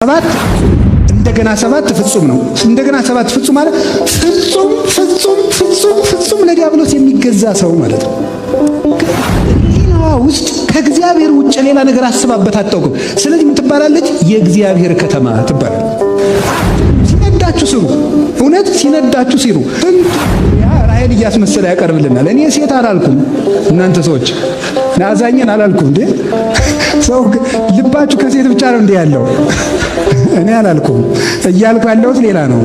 ሰባት እንደገና ሰባት ፍጹም ነው። እንደገና ሰባት ፍጹም ማለት ፍጹም ፍጹም ፍጹም ፍጹም ለዲያብሎስ የሚገዛ ሰው ማለት ነው። ሕሊናዋ ውስጥ ከእግዚአብሔር ውጭ ሌላ ነገር አስባበት አታውቅም። ስለዚህ ምን ትባላለች? የእግዚአብሔር ከተማ ትባላለች። ሲነዳችሁ ስሩ፣ እውነት ሲነዳችሁ ሲሩ። ያ ራሔል እያስመሰለ ያቀርብልናል። እኔ ሴት አላልኩም፣ እናንተ ሰዎች ናዛኘን አላልኩም እንዴ? ሰው ልባችሁ ከሴት ብቻ ነው እንዴ ያለው? እኔ አላልኩም። እያልኩ ያለሁት ሌላ ነው።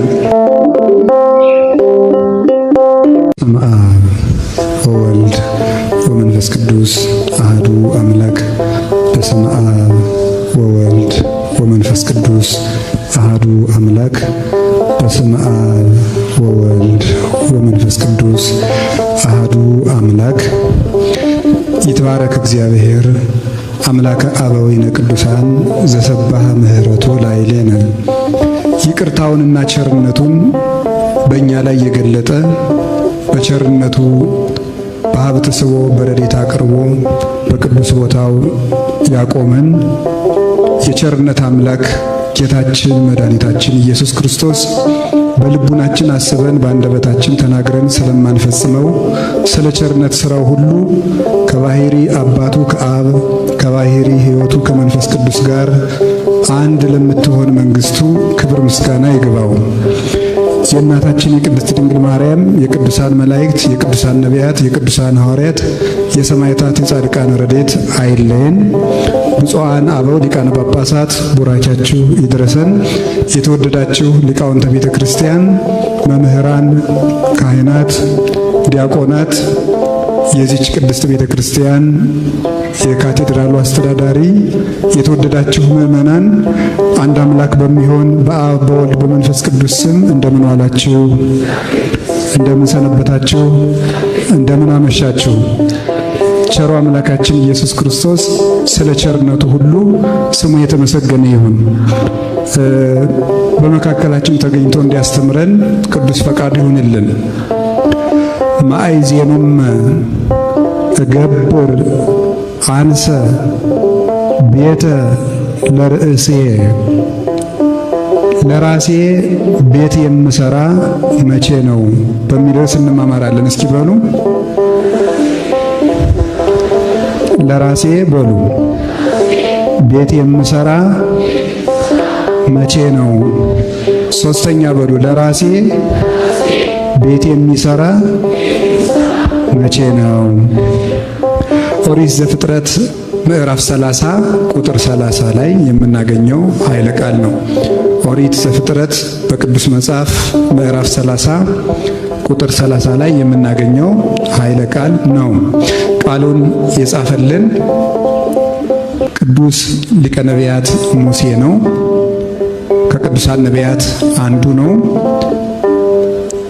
አብ ወወልድ ወመንፈስ ቅዱስ አህዱ አምላክ። በስመ አብ ወወልድ ወመንፈስ ቅዱስ አህዱ አምላክ። በስመ አብ ወወልድ ወመንፈስ ቅዱስ አህዱ አምላክ። ይትባረክ እግዚአብሔር አምላከ አበዊነ ቅዱሳን ዘሰባህ ምህረቶ ላዕሌነ። ይቅርታውንና ቸርነቱን በእኛ ላይ የገለጠ በቸርነቱ በሀብት ስቦ በረድኤት አቅርቦ በቅዱስ ቦታው ያቆመን የቸርነት አምላክ ጌታችን መድኃኒታችን ኢየሱስ ክርስቶስ በልቡናችን አስበን በአንደበታችን ተናግረን ስለማንፈጽመው ስለ ቸርነት ሥራው ሁሉ ከባሕሪ አባቱ ከአብ ከባሕሪ ሕይወቱ ከመንፈስ ቅዱስ ጋር አንድ ለምትሆን መንግሥቱ ክብር ምስጋና ይግባው። የእናታችን የቅድስት ድንግል ማርያም የቅዱሳን መላእክት፣ የቅዱሳን ነቢያት፣ የቅዱሳን ሐዋርያት፣ የሰማዕታት የጻድቃን ረድኤት አይለየን። ብፁዓን አበው ሊቃነ ጳጳሳት ቡራኪያችሁ ይድረሰን። የተወደዳችሁ ሊቃውንተ ቤተ ክርስቲያን፣ መምህራን፣ ካህናት፣ ዲያቆናት፣ የዚች ቅድስት ቤተ ክርስቲያን የካቴድራሉ አስተዳዳሪ፣ የተወደዳችሁ ምዕመናን፣ አንድ አምላክ በሚሆን በአብ በወልድ በመንፈስ ቅዱስ ስም እንደምን ዋላችሁ? እንደምን ሰነበታችሁ? እንደምን አመሻችሁ? ቸሩ አምላካችን ኢየሱስ ክርስቶስ ስለ ቸርነቱ ሁሉ ስሙ የተመሰገነ ይሁን። በመካከላችን ተገኝቶ እንዲያስተምረን ቅዱስ ፈቃዱ ይሁንልን። ማእዜኑም እገብር አንሰ ቤተ ለርእሴ፣ ለራሴ ቤት የምሰራ መቼ ነው በሚል ርዕስ እንማማራለን። እስኪ በሉ ለራሴ በሉ ቤት የምሰራ መቼ ነው? ሶስተኛ በሉ ለራሴ ቤት የሚሰራ መቼ ነው? ኦሪት ዘፍጥረት ምዕራፍ 30 ቁጥር 30 ላይ የምናገኘው ኃይለ ቃል ነው። ኦሪት ዘፍጥረት በቅዱስ መጽሐፍ ምዕራፍ 30 ቁጥር 30 ላይ የምናገኘው ኃይለ ቃል ነው። ቃሉን የጻፈልን ቅዱስ ሊቀ ነቢያት ሙሴ ነው። ከቅዱሳን ነቢያት አንዱ ነው።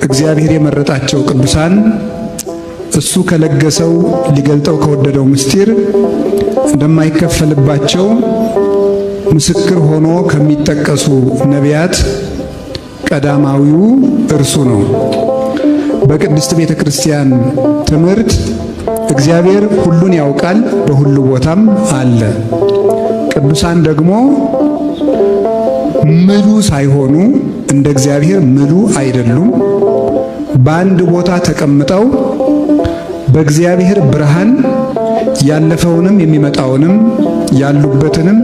እግዚአብሔር የመረጣቸው ቅዱሳን እሱ ከለገሰው ሊገልጠው ከወደደው ምስጢር እንደማይከፈልባቸው ምስክር ሆኖ ከሚጠቀሱ ነቢያት ቀዳማዊው እርሱ ነው። በቅድስት ቤተ ክርስቲያን ትምህርት እግዚአብሔር ሁሉን ያውቃል፣ በሁሉ ቦታም አለ። ቅዱሳን ደግሞ ምሉ ሳይሆኑ እንደ እግዚአብሔር ምሉ አይደሉም። በአንድ ቦታ ተቀምጠው በእግዚአብሔር ብርሃን ያለፈውንም የሚመጣውንም ያሉበትንም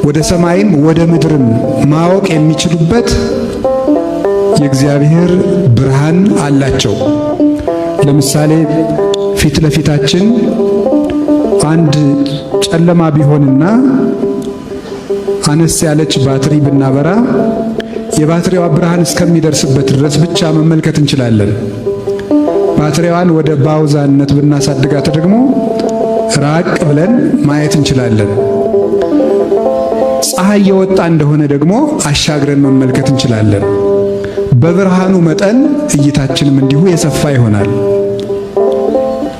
ወደ ሰማይም ወደ ምድርም ማወቅ የሚችሉበት የእግዚአብሔር ብርሃን አላቸው። ለምሳሌ ፊት ለፊታችን አንድ ጨለማ ቢሆንና አነስ ያለች ባትሪ ብናበራ የባትሪዋ ብርሃን እስከሚደርስበት ድረስ ብቻ መመልከት እንችላለን። ባትሪዋን ወደ ባውዛነት ብናሳድጋት ደግሞ ራቅ ብለን ማየት እንችላለን። ፀሐይ የወጣ እንደሆነ ደግሞ አሻግረን መመልከት እንችላለን። በብርሃኑ መጠን እይታችንም እንዲሁ የሰፋ ይሆናል።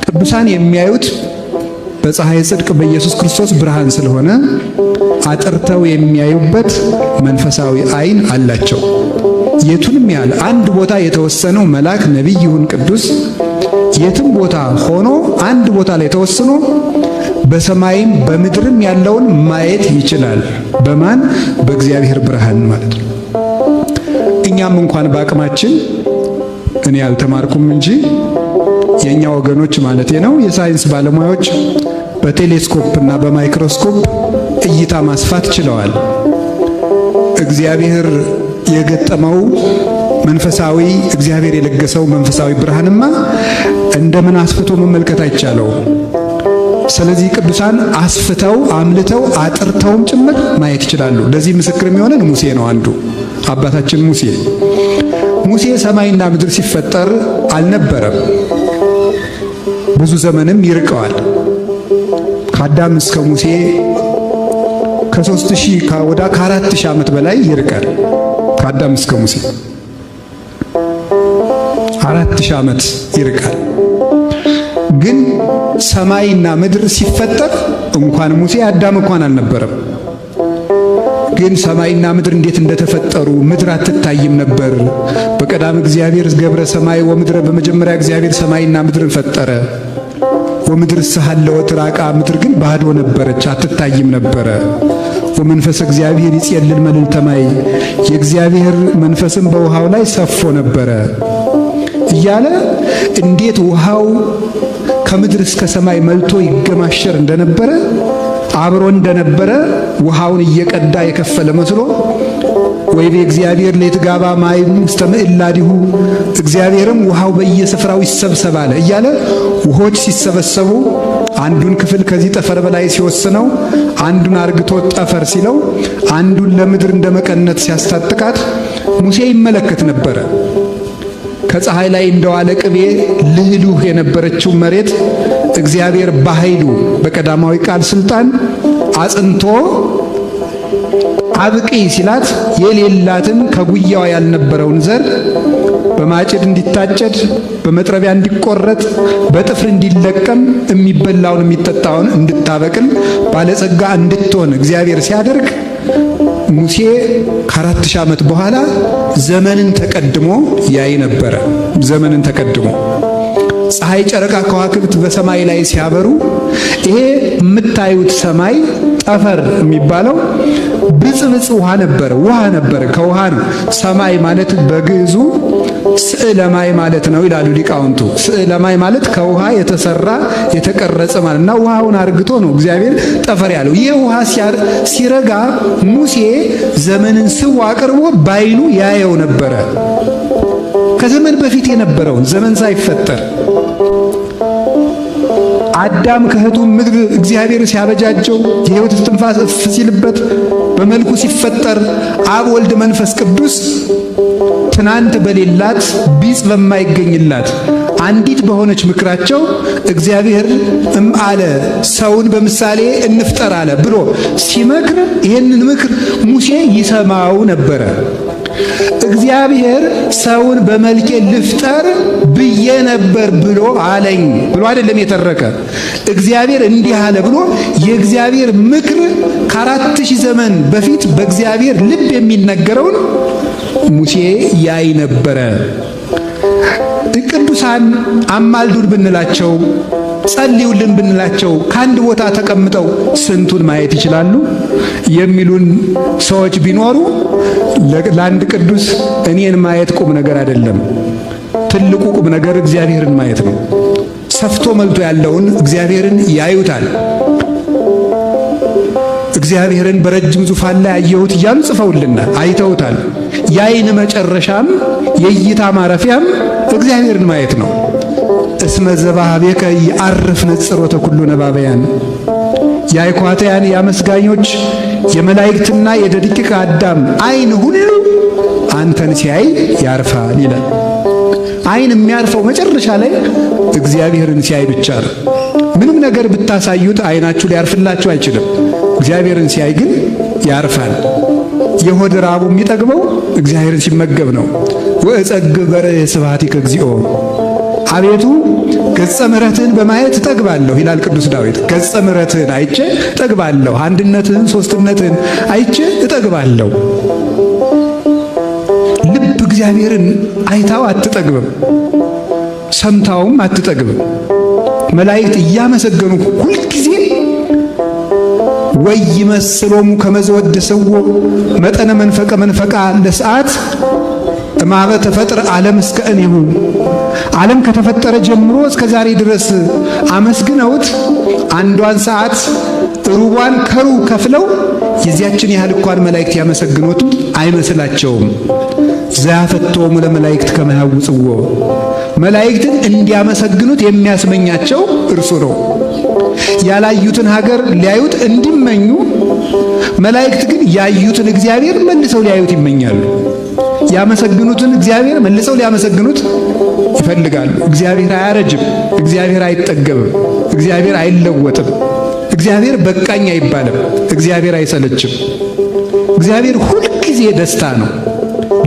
ቅዱሳን የሚያዩት በፀሐይ ጽድቅ በኢየሱስ ክርስቶስ ብርሃን ስለሆነ አጥርተው የሚያዩበት መንፈሳዊ ዓይን አላቸው። የቱንም ያህል አንድ ቦታ የተወሰነው መልአክ ነቢይ ይሁን ቅዱስ የትም ቦታ ሆኖ አንድ ቦታ ላይ ተወስኖ በሰማይም በምድርም ያለውን ማየት ይችላል። በማን? በእግዚአብሔር ብርሃን ማለት ነው። እኛም እንኳን በአቅማችን እኔ አልተማርኩም እንጂ የኛ ወገኖች ማለቴ ነው የሳይንስ ባለሙያዎች በቴሌስኮፕ እና በማይክሮስኮፕ እይታ ማስፋት ችለዋል። እግዚአብሔር የገጠመው መንፈሳዊ እግዚአብሔር የለገሰው መንፈሳዊ ብርሃንማ እንደምን አስፍቶ መመልከት አይቻለው። ስለዚህ ቅዱሳን አስፍተው አምልተው አጥርተውም ጭምር ማየት ይችላሉ። ለዚህ ምስክር የሚሆነን ሙሴ ነው። አንዱ አባታችን ሙሴ ሙሴ ሰማይና ምድር ሲፈጠር አልነበረም። ብዙ ዘመንም ይርቀዋል። ከአዳም እስከ ሙሴ ከ3000 ወደ ከ4000 ዓመት በላይ ይርቃል። ከአዳም እስከ ሙሴ 4000 ዓመት ይርቃል። ግን ሰማይና ምድር ሲፈጠር እንኳን ሙሴ አዳም እንኳን አልነበረም። ግን ሰማይና ምድር እንዴት እንደተፈጠሩ ምድር አትታይም ነበር። በቀዳም እግዚአብሔር ገብረ ሰማይ ወምድረ፣ በመጀመሪያ እግዚአብሔር ሰማይና ምድርን ፈጠረ። ወምድር ሰሃለወት ራቃ፣ ምድር ግን ባዶ ነበረች አትታይም ነበረ። ወመንፈስ እግዚአብሔር ይጼልል መልዕልተ ማይ፣ የእግዚአብሔር መንፈስም በውሃው ላይ ሰፎ ነበረ እያለ እንዴት ውሃው ከምድር እስከ ሰማይ መልቶ ይገማሸር እንደነበረ አብሮ እንደነበረ ውሃውን እየቀዳ የከፈለ መስሎ ወይቤ እግዚአብሔር ለይትጋባ ማይ ውስተ ምዕላዲሁ፣ እግዚአብሔርም ውሃው በየስፍራው ይሰብሰባል እያለ ውሆች ሲሰበሰቡ አንዱን ክፍል ከዚህ ጠፈር በላይ ሲወስነው፣ አንዱን አርግቶ ጠፈር ሲለው፣ አንዱን ለምድር እንደመቀነት ሲያስታጥቃት ሙሴ ይመለከት ነበረ። ከፀሐይ ላይ እንደዋለ ቅቤ ልህሉህ የነበረችው መሬት እግዚአብሔር በኃይሉ በቀዳማዊ ቃል ስልጣን አጽንቶ አብቂ ሲላት የሌላትን ከጉያዋ ያልነበረውን ዘር በማጭድ እንዲታጨድ በመጥረቢያ እንዲቆረጥ በጥፍር እንዲለቀም የሚበላውን የሚጠጣውን እንድታበቅል ባለጸጋ እንድትሆን እግዚአብሔር ሲያደርግ ሙሴ ከ4000 ዓመት በኋላ ዘመንን ተቀድሞ ያይ ነበረ። ዘመንን ተቀድሞ ፀሐይ፣ ጨረቃ፣ ከዋክብት በሰማይ ላይ ሲያበሩ ይሄ የምታዩት ሰማይ ጠፈር የሚባለው ብጽብጽ ውሃ ነበረ። ውሃ ነበረ፣ ከውሃ ነው። ሰማይ ማለት በግዕዙ ስዕለ ማይ ማለት ነው ይላሉ ሊቃውንቱ። ስዕለ ማይ ማለት ከውሃ የተሰራ የተቀረጸ ማለት እና ውሃውን አርግቶ ነው እግዚአብሔር ጠፈር ያለው። ይህ ውሃ ሲረጋ ሙሴ ዘመንን ስው አቅርቦ ባይኑ ያየው ነበረ። ከዘመን በፊት የነበረውን ዘመን ሳይፈጠር አዳም ከእህቱ ምድር እግዚአብሔር ሲያበጃጀው የሕይወት እስትንፋስ እፍ ሲልበት በመልኩ ሲፈጠር አብ ወልድ መንፈስ ቅዱስ ትናንት በሌላት ቢጽ በማይገኝላት አንዲት በሆነች ምክራቸው እግዚአብሔር አለ ሰውን በምሳሌ እንፍጠር አለ ብሎ ሲመክር ይህንን ምክር ሙሴ ይሰማው ነበረ። እግዚአብሔር ሰውን በመልኬ ልፍጠር ብዬ ነበር ብሎ አለኝ ብሎ አይደለም የተረከ። እግዚአብሔር እንዲህ አለ ብሎ የእግዚአብሔር ምክር ከ4000 ዘመን በፊት በእግዚአብሔር ልብ የሚነገረውን ሙሴ ያይ ነበረ። ቅዱሳን አማልዱን ብንላቸው ጸልዩልን ብንላቸው ከአንድ ቦታ ተቀምጠው ስንቱን ማየት ይችላሉ የሚሉን ሰዎች ቢኖሩ ለአንድ ቅዱስ እኔን ማየት ቁም ነገር አይደለም። ትልቁ ቁም ነገር እግዚአብሔርን ማየት ነው። ሰፍቶ መልቶ ያለውን እግዚአብሔርን ያዩታል። እግዚአብሔርን በረጅም ዙፋን ላይ አየሁት እያሉ ጽፈውልናል፣ አይተውታል። የአይን መጨረሻም የእይታ ማረፊያም እግዚአብሔርን ማየት ነው። እስመ ዘባቤከ ይዐርፍ ነጽሮተ ኩሉ ነባበያን፣ የአይኳትያን የአመስጋኞች የመላእክትና የደቂቀ አዳም አይን ሁሉ አንተን ሲያይ ያርፋል ይላል። አይን የሚያርፈው መጨረሻ ላይ እግዚአብሔርን ሲያይ ብቻ ነው። ምንም ነገር ብታሳዩት አይናችሁ ሊያርፍላችሁ አይችልም። እግዚአብሔርን ሲያይ ግን ያርፋል። የሆድ ራቡ የሚጠግበው እግዚአብሔርን ሲመገብ ነው። ወእጸግብ በርህ ስብሐቲከ እግዚኦ፣ አቤቱ ገጸ ምሕረትህን በማየት እጠግባለሁ ይላል ቅዱስ ዳዊት። ገጸ ምሕረትህን አይቼ እጠግባለሁ፣ አንድነትህን ሶስትነትህን አይቼ እጠግባለሁ። ልብ እግዚአብሔርን አይታው አትጠግብም፣ ሰምታውም አትጠግብም። መላእክት እያመሰገኑ ሁልጊዜ ወይ ይመስሎሙ ከመዘወድስዎ መጠነ መንፈቀ መንፈቃ ለሰዓት እማበ ተፈጥረ ዓለም እስከ እኔሁ። ዓለም ከተፈጠረ ጀምሮ እስከ ዛሬ ድረስ አመስግነውት አንዷን ሰዓት ሩቧን ከሩብ ከፍለው የዚያችን ያህል እንኳን መላእክት ያመሰግኑት አይመስላቸውም። ዘያፈተወሙ ለመላእክት ከመ ያውፅዎ፣ መላእክትን እንዲያመሰግኑት የሚያስመኛቸው እርሱ ነው። ያላዩትን ሀገር ሊያዩት እንዲመኙ መላእክት ግን ያዩትን እግዚአብሔር መልሰው ሊያዩት ይመኛሉ። ያመሰግኑትን እግዚአብሔር መልሰው ሊያመሰግኑት ይፈልጋሉ። እግዚአብሔር አያረጅም። እግዚአብሔር አይጠገብም። እግዚአብሔር አይለወጥም። እግዚአብሔር በቃኝ አይባልም። እግዚአብሔር አይሰለችም። እግዚአብሔር ሁልጊዜ ደስታ ነው።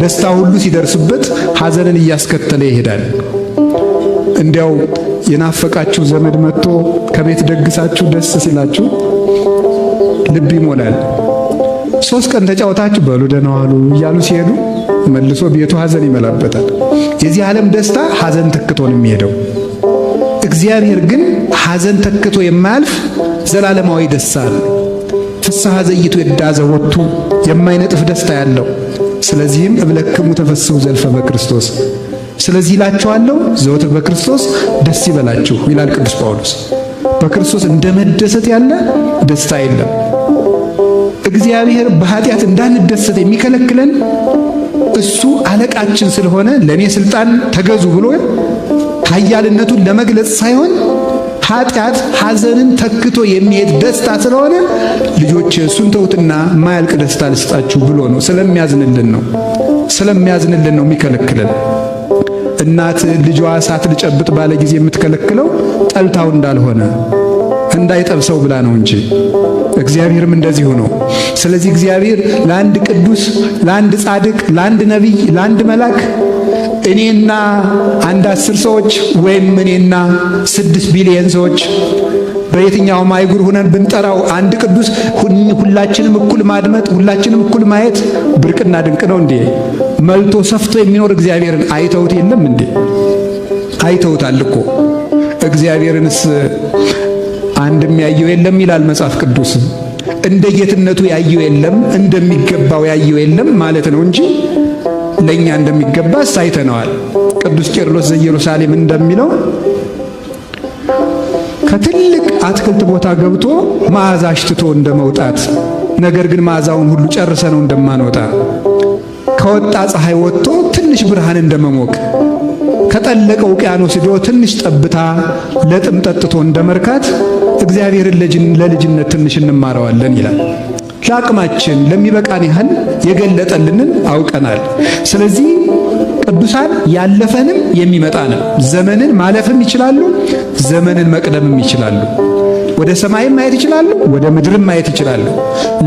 ደስታ ሁሉ ሲደርስበት ሐዘንን እያስከተለ ይሄዳል። እንዲያው የናፈቃችሁ ዘመድ መጥቶ ከቤት ደግሳችሁ ደስ ሲላችሁ ልብ ይሞላል። 3 ቀን ተጫውታችሁ በሉ ደህና ዋሉ እያሉ ሲሄዱ መልሶ ቤቱ ሐዘን ይመላበታል። የዚህ ዓለም ደስታ ሐዘን ተክቶ ነው የሚሄደው። እግዚአብሔር ግን ሐዘን ተክቶ የማያልፍ ዘላለማዊ ደስታ ነው። ፍስሐ ዘይቱ የዳዘወቱ የማይነጥፍ ደስታ ያለው። ስለዚህም እብለክሙ ተፈስሑ ዘልፈ በክርስቶስ፣ ስለዚህ እላችኋለሁ ዘወትር በክርስቶስ ደስ ይበላችሁ ይላል ቅዱስ ጳውሎስ። በክርስቶስ እንደመደሰት ያለ ደስታ የለም። እግዚአብሔር በኃጢአት እንዳንደሰት የሚከለክለን እሱ አለቃችን ስለሆነ ለኔ ስልጣን ተገዙ ብሎ ኃያልነቱን ለመግለጽ ሳይሆን ኃጢአት ሐዘንን ተክቶ የሚሄድ ደስታ ስለሆነ ልጆች እሱን ተውትና ማያልቅ ደስታ ልስጣችሁ ብሎ ነው። ስለሚያዝንልን ነው። ስለሚያዝንልን ነው የሚከለክለን። እናት ልጇ እሳት ልጨብጥ ባለ ጊዜ የምትከለክለው ጠልታው እንዳልሆነ እንዳይጠብሰው ብላ ነው እንጂ እግዚአብሔርም እንደዚሁ ነው። ስለዚህ እግዚአብሔር ለአንድ ቅዱስ፣ ለአንድ ጻድቅ፣ ለአንድ ነቢይ፣ ለአንድ መልአክ እኔና አንድ 10 ሰዎች ወይም እኔና 6 ቢሊየን ሰዎች በየትኛውም አይጉር ሁነን ብንጠራው አንድ ቅዱስ ሁላችንም እኩል ማድመጥ ሁላችንም እኩል ማየት ብርቅና ድንቅ ነው እንዴ? መልቶ ሰፍቶ የሚኖር እግዚአብሔርን አይተውት የለም እንዴ? አይተውታል እኮ። እግዚአብሔርንስ አንድም ያየው የለም ይላል መጽሐፍ ቅዱስ። እንደ ጌትነቱ ያየው የለም፣ እንደሚገባው ያየው የለም ማለት ነው እንጂ ለኛ እንደሚገባስ አይተነዋል። ቅዱስ ቄርሎስ ዘኢየሩሳሌም እንደሚለው ከትልቅ አትክልት ቦታ ገብቶ መዓዛ አሽትቶ እንደመውጣት፣ ነገር ግን መዓዛውን ሁሉ ጨርሰነው እንደማንወጣ፣ ከወጣ ፀሐይ ወጥቶ ትንሽ ብርሃን እንደመሞቅ፣ ከጠለቀ ውቅያኖስ ሄዶ ትንሽ ጠብታ ለጥም ጠጥቶ እንደመርካት እግዚአብሔርን ለልጅነት ትንሽ እንማረዋለን ይላል። ለአቅማችን ለሚበቃን ያህል የገለጠልንን አውቀናል። ስለዚህ ቅዱሳን ያለፈንም የሚመጣንም ዘመንን ማለፍም ይችላሉ፣ ዘመንን መቅደምም ይችላሉ። ወደ ሰማይም ማየት ይችላሉ፣ ወደ ምድርም ማየት ይችላሉ።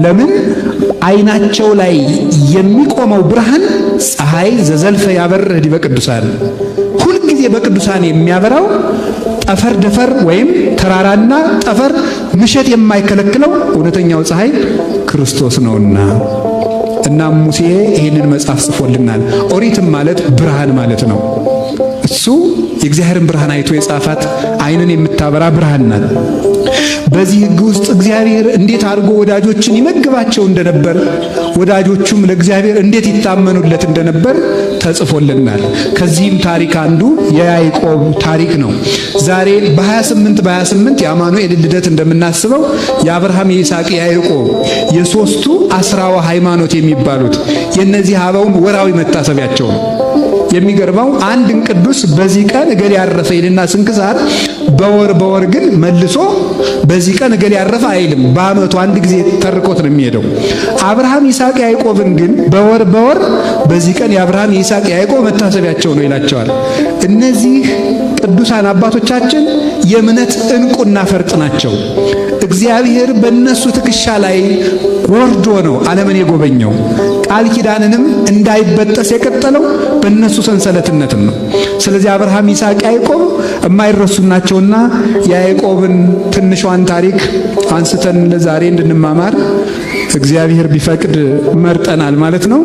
ለምን? ዓይናቸው ላይ የሚቆመው ብርሃን ፀሐይ ዘዘልፈ ያበርህ ዲበ ቅዱሳን፣ ሁልጊዜ በቅዱሳን የሚያበራው ጠፈር ደፈር ወይም ተራራና ጠፈር ምሸት የማይከለክለው እውነተኛው ፀሐይ ክርስቶስ ነውና። እና ሙሴ ይህንን መጽሐፍ ጽፎልናል። ኦሪትም ማለት ብርሃን ማለት ነው። እሱ የእግዚአብሔርን ብርሃን አይቶ የጻፋት ዓይንን የምታበራ ብርሃን ናት። በዚህ ሕግ ውስጥ እግዚአብሔር እንዴት አድርጎ ወዳጆችን ይመግባቸው እንደነበር፣ ወዳጆቹም ለእግዚአብሔር እንዴት ይታመኑለት እንደነበር ተጽፎልናል። ከዚህም ታሪክ አንዱ የያዕቆብ ታሪክ ነው። ዛሬ በ28 በ28 የአማኑኤል ልደት እንደምናስበው የአብርሃም፣ የይስሐቅ፣ የያዕቆብ የሶስቱ አስራዋ ሃይማኖት የሚባሉት የእነዚህ አበውም ወራዊ መታሰቢያቸው ነው። የሚገርመው አንድን ቅዱስ በዚህ ቀን እገሌ ያረፈ ይልና ስንክሳር በወር በወር ግን መልሶ በዚህ ቀን እገሌ ያረፈ አይልም። በዓመቱ አንድ ጊዜ ተርኮት ነው የሚሄደው። አብርሃም፣ ይስሐቅ፣ ያዕቆብን ግን በወር በወር በዚህ ቀን የአብርሃም፣ የይስሐቅ፣ የያዕቆብ መታሰቢያቸው ነው ይላቸዋል። እነዚህ ቅዱሳን አባቶቻችን የእምነት ዕንቁና ፈርጥ ናቸው። እግዚአብሔር በእነሱ ትከሻ ላይ ወርዶ ነው ዓለምን የጎበኘው። ቃል ኪዳንንም እንዳይበጠስ የቀጠለው በእነሱ ሰንሰለትነትም ነው። ስለዚህ አብርሃም፣ ይስሐቅ፣ ያዕቆብ የማይረሱ ናቸውና የያዕቆብን ትንሿን ታሪክ አንስተን ለዛሬ እንድንማማር እግዚአብሔር ቢፈቅድ መርጠናል ማለት ነው።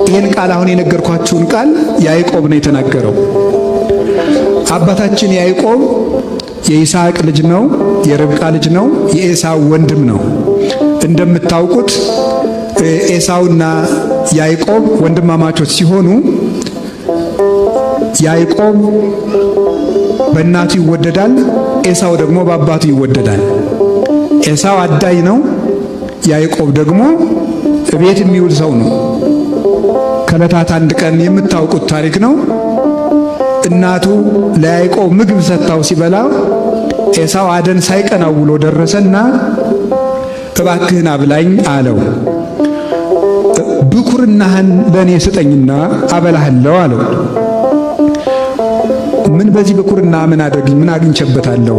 ይህን ቃል አሁን የነገርኳችሁን ቃል ያዕቆብ ነው የተናገረው። አባታችን ያዕቆብ የይስሐቅ ልጅ ነው፣ የርብቃ ልጅ ነው፣ የኤሳው ወንድም ነው። እንደምታውቁት ኤሳውና ያዕቆብ ወንድማማቾች ሲሆኑ ያዕቆብ በእናቱ ይወደዳል፣ ኤሳው ደግሞ በአባቱ ይወደዳል። ኤሳው አዳኝ ነው፣ ያዕቆብ ደግሞ እቤት የሚውል ሰው ነው። ከዕለታት አንድ ቀን የምታውቁት ታሪክ ነው። እናቱ ለያዕቆብ ምግብ ሰጥታው ሲበላ ኤሳው አደን ሳይቀናው ውሎ ደረሰና እባክህን አብላኝ አለው። ብኩርናህን ለእኔ ስጠኝና አበላሃለሁ አለው። ምን በዚህ ብኩርና ምን አደርግ ምን አግኝቼበታለሁ?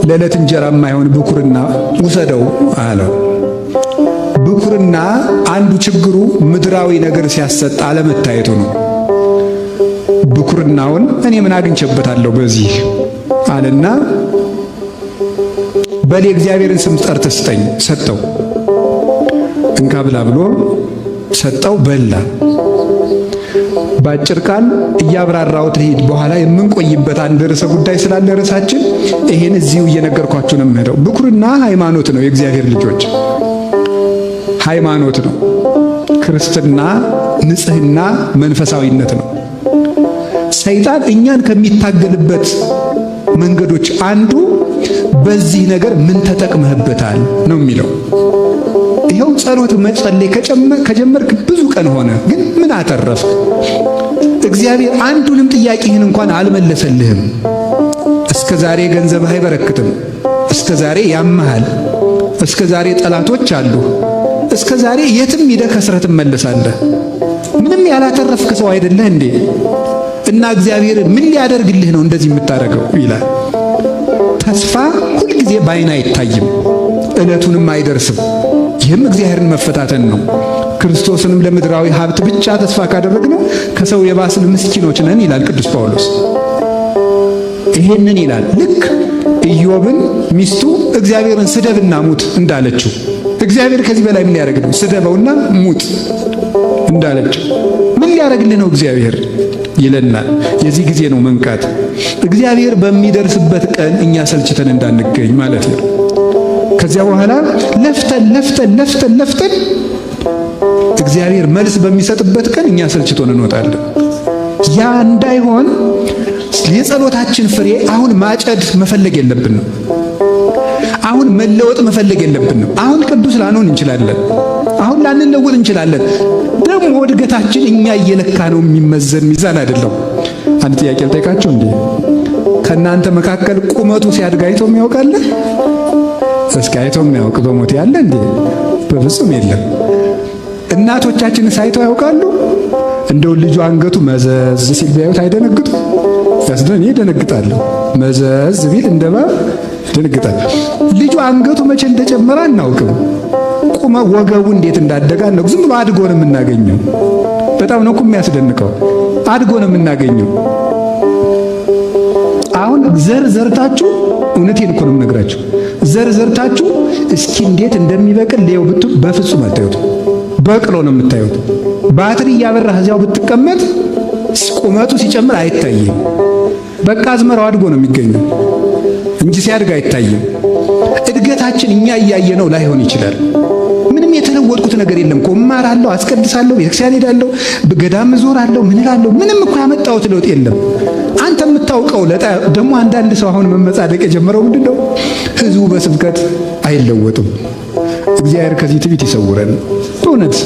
ለዕለት እንጀራ የማይሆን ብኩርና ውሰደው አለው። ብኩርና አንዱ ችግሩ ምድራዊ ነገር ሲያሰጥ አለመታየቱ ነው። ብኩርናውን እኔ ምን አግኝቼበታለሁ በዚህ አለና በል የእግዚአብሔርን ስም ጠርተህ ስጠኝ ሰጠው። እንካ ብላ ብሎ ሰጠው፣ በላ። በአጭር ቃል እያብራራሁት ልሂድ። በኋላ የምንቆይበት አንድ ርዕሰ ጉዳይ ስላለ ርዕሳችን ይሄን እዚሁ እየነገርኳችሁ ነው የምሄደው። ብኩርና ሃይማኖት ነው። የእግዚአብሔር ልጆች ሃይማኖት ነው። ክርስትና ንጽህና፣ መንፈሳዊነት ነው። ሰይጣን እኛን ከሚታገልበት መንገዶች አንዱ በዚህ ነገር ምን ተጠቅመህበታል ነው የሚለው። ይኸው ጸሎት መጸለይ ከጀመርክ ብዙ ቀን ሆነ፣ ግን ምን አተረፍክ? እግዚአብሔር አንዱንም ጥያቄህን እንኳን አልመለሰልህም። እስከ ዛሬ ገንዘብህ አይበረክትም። እስከ ዛሬ ያመሃል። እስከ ዛሬ ጠላቶች አሉ። እስከ ዛሬ የትም ሂደህ ከስረህ ትመለሳለህ። ምንም ያላተረፍክ ሰው አይደለህ እንዴ? እና እግዚአብሔር ምን ሊያደርግልህ ነው እንደዚህ የምታደርገው ይላል። ተስፋ ሁልጊዜ በዓይን አይታይም፣ ዕለቱንም አይደርስም። ይህም እግዚአብሔርን መፈታተን ነው። ክርስቶስንም ለምድራዊ ሀብት ብቻ ተስፋ ካደረግነው ከሰው የባስን ምስኪኖች ነን ይላል ቅዱስ ጳውሎስ። ይሄንን ይላል። ልክ ኢዮብን ሚስቱ እግዚአብሔርን ስደብና ሙት እንዳለችው እግዚአብሔር ከዚህ በላይ ምን ሊያደርግ ነው? ስደበውና ሙት እንዳለችው ምን ሊያደርግልህ ነው እግዚአብሔር ይለናል። የዚህ ጊዜ ነው መንቃት። እግዚአብሔር በሚደርስበት ቀን እኛ ሰልችተን እንዳንገኝ ማለት ነው። ከዚያ በኋላ ለፍተን ለፍተን ለፍተን ለፍተን እግዚአብሔር መልስ በሚሰጥበት ቀን እኛ ሰልችቶን እንወጣለን። ያ እንዳይሆን የጸሎታችን ፍሬ አሁን ማጨድ መፈለግ የለብንም። አሁን መለወጥ መፈለግ የለብንም። አሁን ቅዱስ ላንሆን እንችላለን። አሁን ላንለወጥ እንችላለን። ደግሞ እድገታችን እኛ እየለካ ነው የሚመዘን ሚዛን አይደለም። አንድ ጥያቄ ልጠይቃችሁ እንዴ፣ ከእናንተ መካከል ቁመቱ ሲያድግ አይቶ የሚያውቅ አለ? እስኪ አይቶ የሚያውቅ በሞት ያለ እንዴ? በፍጹም የለም። እናቶቻችን ሳይተው ያውቃሉ? እንደው ልጁ አንገቱ መዘዝ ሲል ቢያዩት አይደነግጡ? ያስደን ይደነግጣለሁ። መዘዝ ቢል እንደባ ደነግጣለሁ። ልጁ አንገቱ መቼ እንደጨመረ አናውቅም። ቁመ ወገቡ እንዴት እንዳደገ አናውቅም። ዝም ብሎ አድጎ ነው የምናገኘው። በጣም ነው እኮ የሚያስደንቀው። አድጎ ነው የምናገኘው። አሁን ዘር ዘርታችሁ፣ እውነቴን እኮ ነው የምነግራችሁ። ዘር ዘርታችሁ እስኪ እንዴት እንደሚበቅል ሌው ብትሉ በፍጹም አታዩት። በቅሎ ነው የምታዩት። ባትሪ እያበራህ እዚያው ብትቀመጥ ቁመቱ ሲጨምር አይታይም። በቃ አዝመራው አድጎ ነው የሚገኘው እንጂ ሲያድግ አይታይም። እድገታችን እኛ እያየነው ላይሆን ይችላል። ምንም የተለወጥኩት ነገር የለም እኮ እማራለሁ፣ አስቀድሳለሁ፣ ቤተክርስቲያን ሄዳለሁ፣ ገዳም እዞራለሁ፣ ምን እላለሁ፣ ምንም እኮ ያመጣሁት ለውጥ የለም። አንተ የምታውቀው ደግሞ አንዳንድ ሰው አሁን መመጻደቅ የጀመረው ምንድን ነው? ህዝቡ በስብከት አይለወጥም። እግዚአብሔር ከዚህ ትዕቢት ይሰውረን። በእውነት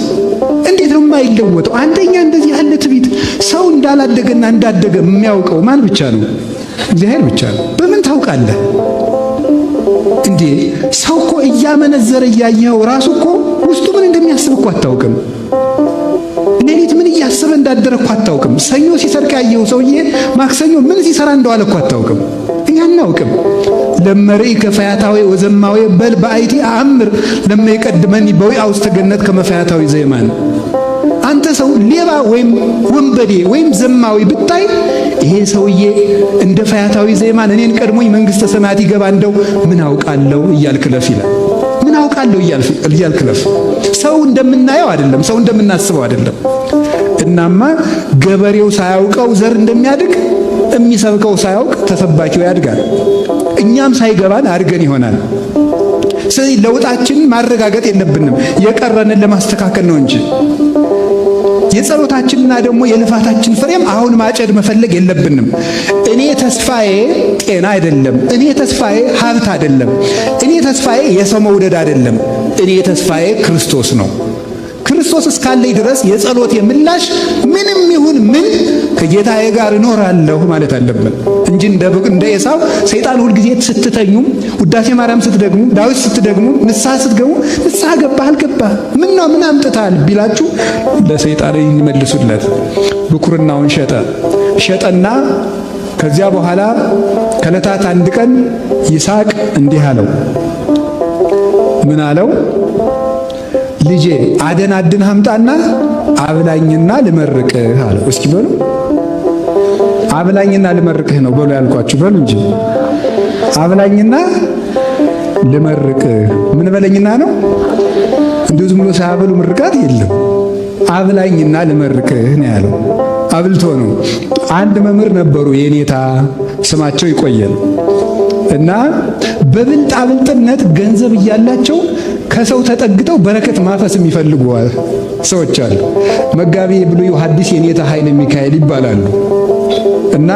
እንዴት ነው የማይለወጠው? አንደኛ እንደዚህ ያለ ትዕቢት ሰው እንዳላደገና እንዳደገ የሚያውቀው ማን ብቻ ነው? እግዚአብሔር ብቻ ነው። በምን ታውቃለህ እንዴ? ሰው እኮ እያመነዘረ እያየኸው ራሱ እኮ ውስጡ ምን እንደሚያስብ እኮ አታውቅም። ሌሊት ምን እያሰበ እንዳደረ እኮ አታውቅም። ሰኞ ሲሰርቅ ያየኸው ሰውዬ ማክሰኞ ምን ሲሰራ እንደዋለ እኮ አታውቅም። እኛ አናውቅም። ለመርኢ ከፈያታዊ ወዘማዊ በል በአይቲ አእምር ለመይቀድመኒ በዊአ ውስተ ገነት ከመፈያታዊ ዘይማን። አንተ ሰው ሌባ ወይም ወንበዴ ወይም ዘማዊ ብታይ ይሄ ሰውዬ እንደ ፈያታዊ ዘይማን እኔን ቀድሞኝ መንግስተ ሰማያት ይገባ እንደው ምን አውቃለሁ እያልክ ለፍ ይላል። ምን አውቃለሁ እያልክ ለፍ። ሰው እንደምናየው አይደለም፣ ሰው እንደምናስበው አይደለም። እናማ ገበሬው ሳያውቀው ዘር እንደሚያድግ የሚሰብከው ሳያውቅ ተሰባኪው ያድጋል። እኛም ሳይገባን አድገን ይሆናል። ስለዚህ ለውጣችንን ማረጋገጥ የለብንም፣ የቀረንን ለማስተካከል ነው እንጂ የጸሎታችንና ደግሞ የልፋታችን ፍሬም አሁን ማጨድ መፈለግ የለብንም። እኔ ተስፋዬ ጤና አይደለም። እኔ ተስፋዬ ሀብት አይደለም። እኔ ተስፋዬ የሰው መውደድ አይደለም። እኔ ተስፋዬ ክርስቶስ ነው። ክርስቶስ እስካለኝ ድረስ የጸሎቴ ምላሽ ምንም ይሁን ምን ከጌታዬ ጋር እኖራለሁ ማለት አለብን እንጂ እንደ ኤሳው ሰይጣን ሁልጊዜ ስትተኙም፣ ውዳሴ ማርያም ስትደግሙ፣ ዳዊት ስትደግሙ፣ ንስሐ ስትገቡ ንስሐ ገባህ አልገባህ ምን ነው ምን አምጥተሃል ቢላችሁ ለሰይጣን ይመልሱለት። ብኩርናውን ሸጠ ሸጠና ከዚያ በኋላ ከዕለታት አንድ ቀን ይስሐቅ እንዲህ አለው። ምን አለው? ልጄ አደን አድን አምጣና አብላኝና ልመርቅህ አለው። እስኪ በሉ አብላኝና ልመርቅህ ነው በሉ ያልኳችሁ በሉ እንጂ አብላኝና ልመርቅህ። ምን በለኝና ነው? እንዲሁ ዝም ብሎ ሳያበሉ ምርቃት የለም። አብላኝና ልመርቅህ ነው ያለው። አብልቶ ነው። አንድ መምህር ነበሩ የኔታ ስማቸው ይቆየል እና በብልጣ ብልጥነት ገንዘብ እያላቸው ከሰው ተጠግተው በረከት ማፈስ የሚፈልጉ ሰዎች አሉ። መጋቢ ብሉይ ሐዲስ የኔታ ኃይለ ሚካኤል ይባላሉ። እና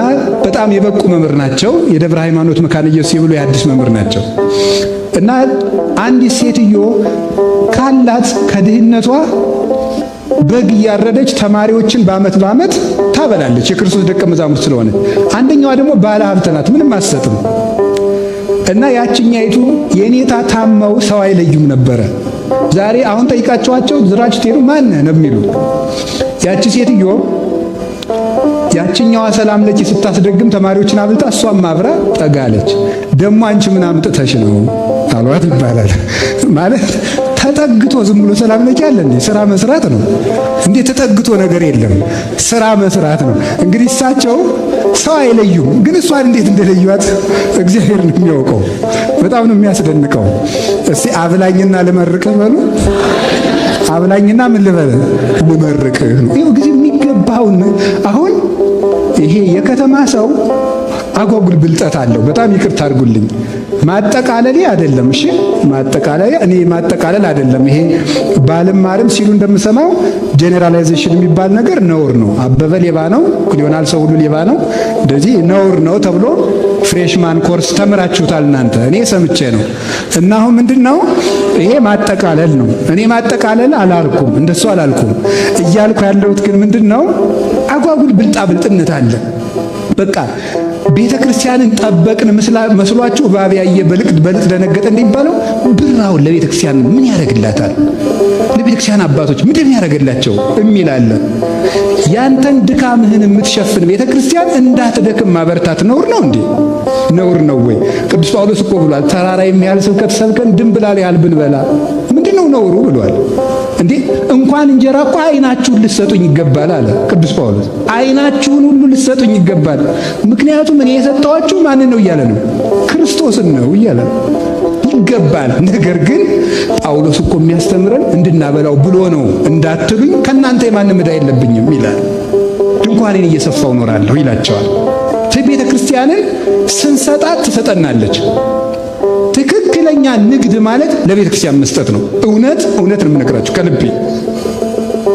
በጣም የበቁ መምህር ናቸው። የደብረ ሃይማኖት መካነ ኢየሱስ የብሉይ ሐዲስ መምህር ናቸው። እና አንዲት ሴትዮ ካላት ከድህነቷ በግ እያረደች ተማሪዎችን በዓመት በዓመት ታበላለች፣ የክርስቶስ ደቀ መዛሙርት ስለሆነ። አንደኛዋ ደግሞ ባለ ሀብት ናት፣ ምንም አትሰጥም። እና ያችኛይቱ የኔታ ታመው ሰው አይለዩም ነበረ። ዛሬ አሁን ጠይቃቸዋቸው ዝራችሁ ትሄዱ ማን ነው የሚሉ። ያቺ ሴትዮ ያችኛዋ ሰላም ለኪ ስታስደግም ተማሪዎችን አብልጣ እሷም አብራ ጠጋለች። ደሞ አንቺ ምን አምጥተሽ ነው አሏት ይባላል። ማለት ተጠግቶ ዝም ብሎ ሰላም ለኪ አለ እንዴ? ስራ መስራት ነው እንዴ? ተጠግቶ ነገር የለም፣ ስራ መስራት ነው። እንግዲህ እሳቸው ሰው አይለዩም፣ ግን እሷን እንዴት እንደለዩት እግዚአብሔር ነው የሚያውቀው። በጣም ነው የሚያስደንቀው። እስቲ አብላኝና ልመርቅህ በሉ። አብላኝና ምን ልበል? ልመርቅህ ነው። ይኸው ጊዜ የሚገባውን አሁን ይሄ የከተማ ሰው አጓጉል ብልጠት አለው። በጣም ይቅርታ አድርጉልኝ። ማጠቃለሌ አይደለም። እሺ ማጠቃለሌ እኔ ማጠቃለል አይደለም። ይሄ ባልማርም ሲሉ እንደምሰማው generalization የሚባል ነገር ነውር ነው። አበበ ሌባ ነው ሊሆናል ሰው ሁሉ ሌባ ነው፣ እንደዚህ ነውር ነው ተብሎ freshman course ተምራችሁታል እናንተ። እኔ ሰምቼ ነው። እና አሁን ምንድነው ይሄ ማጠቃለል ነው። እኔ ማጠቃለል አላልኩም፣ እንደሱ አላልኩም። እያልኩ ያለሁት ግን ምንድነው አጓጉል ብልጣ ብልጥነት አለ። በቃ ቤተ ክርስቲያንን ጠበቅን መስሏችሁ እባብ ያየ በልጥ በልጥ ደነገጠ እንደሚባለው ብር አሁን ለቤተ ክርስቲያን ምን ያደርግላታል? ለቤተ ክርስቲያን አባቶች ምንድን ያደርግላቸው የሚል አለ። ያንተን ድካምህን የምትሸፍን ቤተ ክርስቲያን እንዳትደክም ማበርታት ነውር ነው እንዴ? ነውር ነው ወይ? ቅዱስ ጳውሎስ እኮ ብሏል፣ ተራራ የሚያህል ስብከት ሰብከን ድንብላል ያህል ብንበላ ምንድነው ነውሩ ብሏል። እንዴ እንኳን እንጀራ እኮ ዓይናችሁን ልትሰጡኝ ይገባል አለ ቅዱስ ጳውሎስ። ዓይናችሁን ሁሉ ልትሰጡኝ ይገባል። ምክንያቱም እኔ የሰጠኋችሁ ማንን ነው እያለ ነው? ክርስቶስን ነው እያለ ነው። ይገባል። ነገር ግን ጳውሎስ እኮ የሚያስተምረን እንድናበላው ብሎ ነው እንዳትሉኝ ከእናንተ የማንም ዕዳ የለብኝም ይላል። ድንኳኔን እየሰፋው እኖራለሁ ይላቸዋል። ቤተ ክርስቲያንን ስንሰጣት ትሰጠናለች። ትክክለኛ ንግድ ማለት ለቤተ ክርስቲያን መስጠት ነው። እውነት እውነት ነው የምነግራችሁ ከልቤ።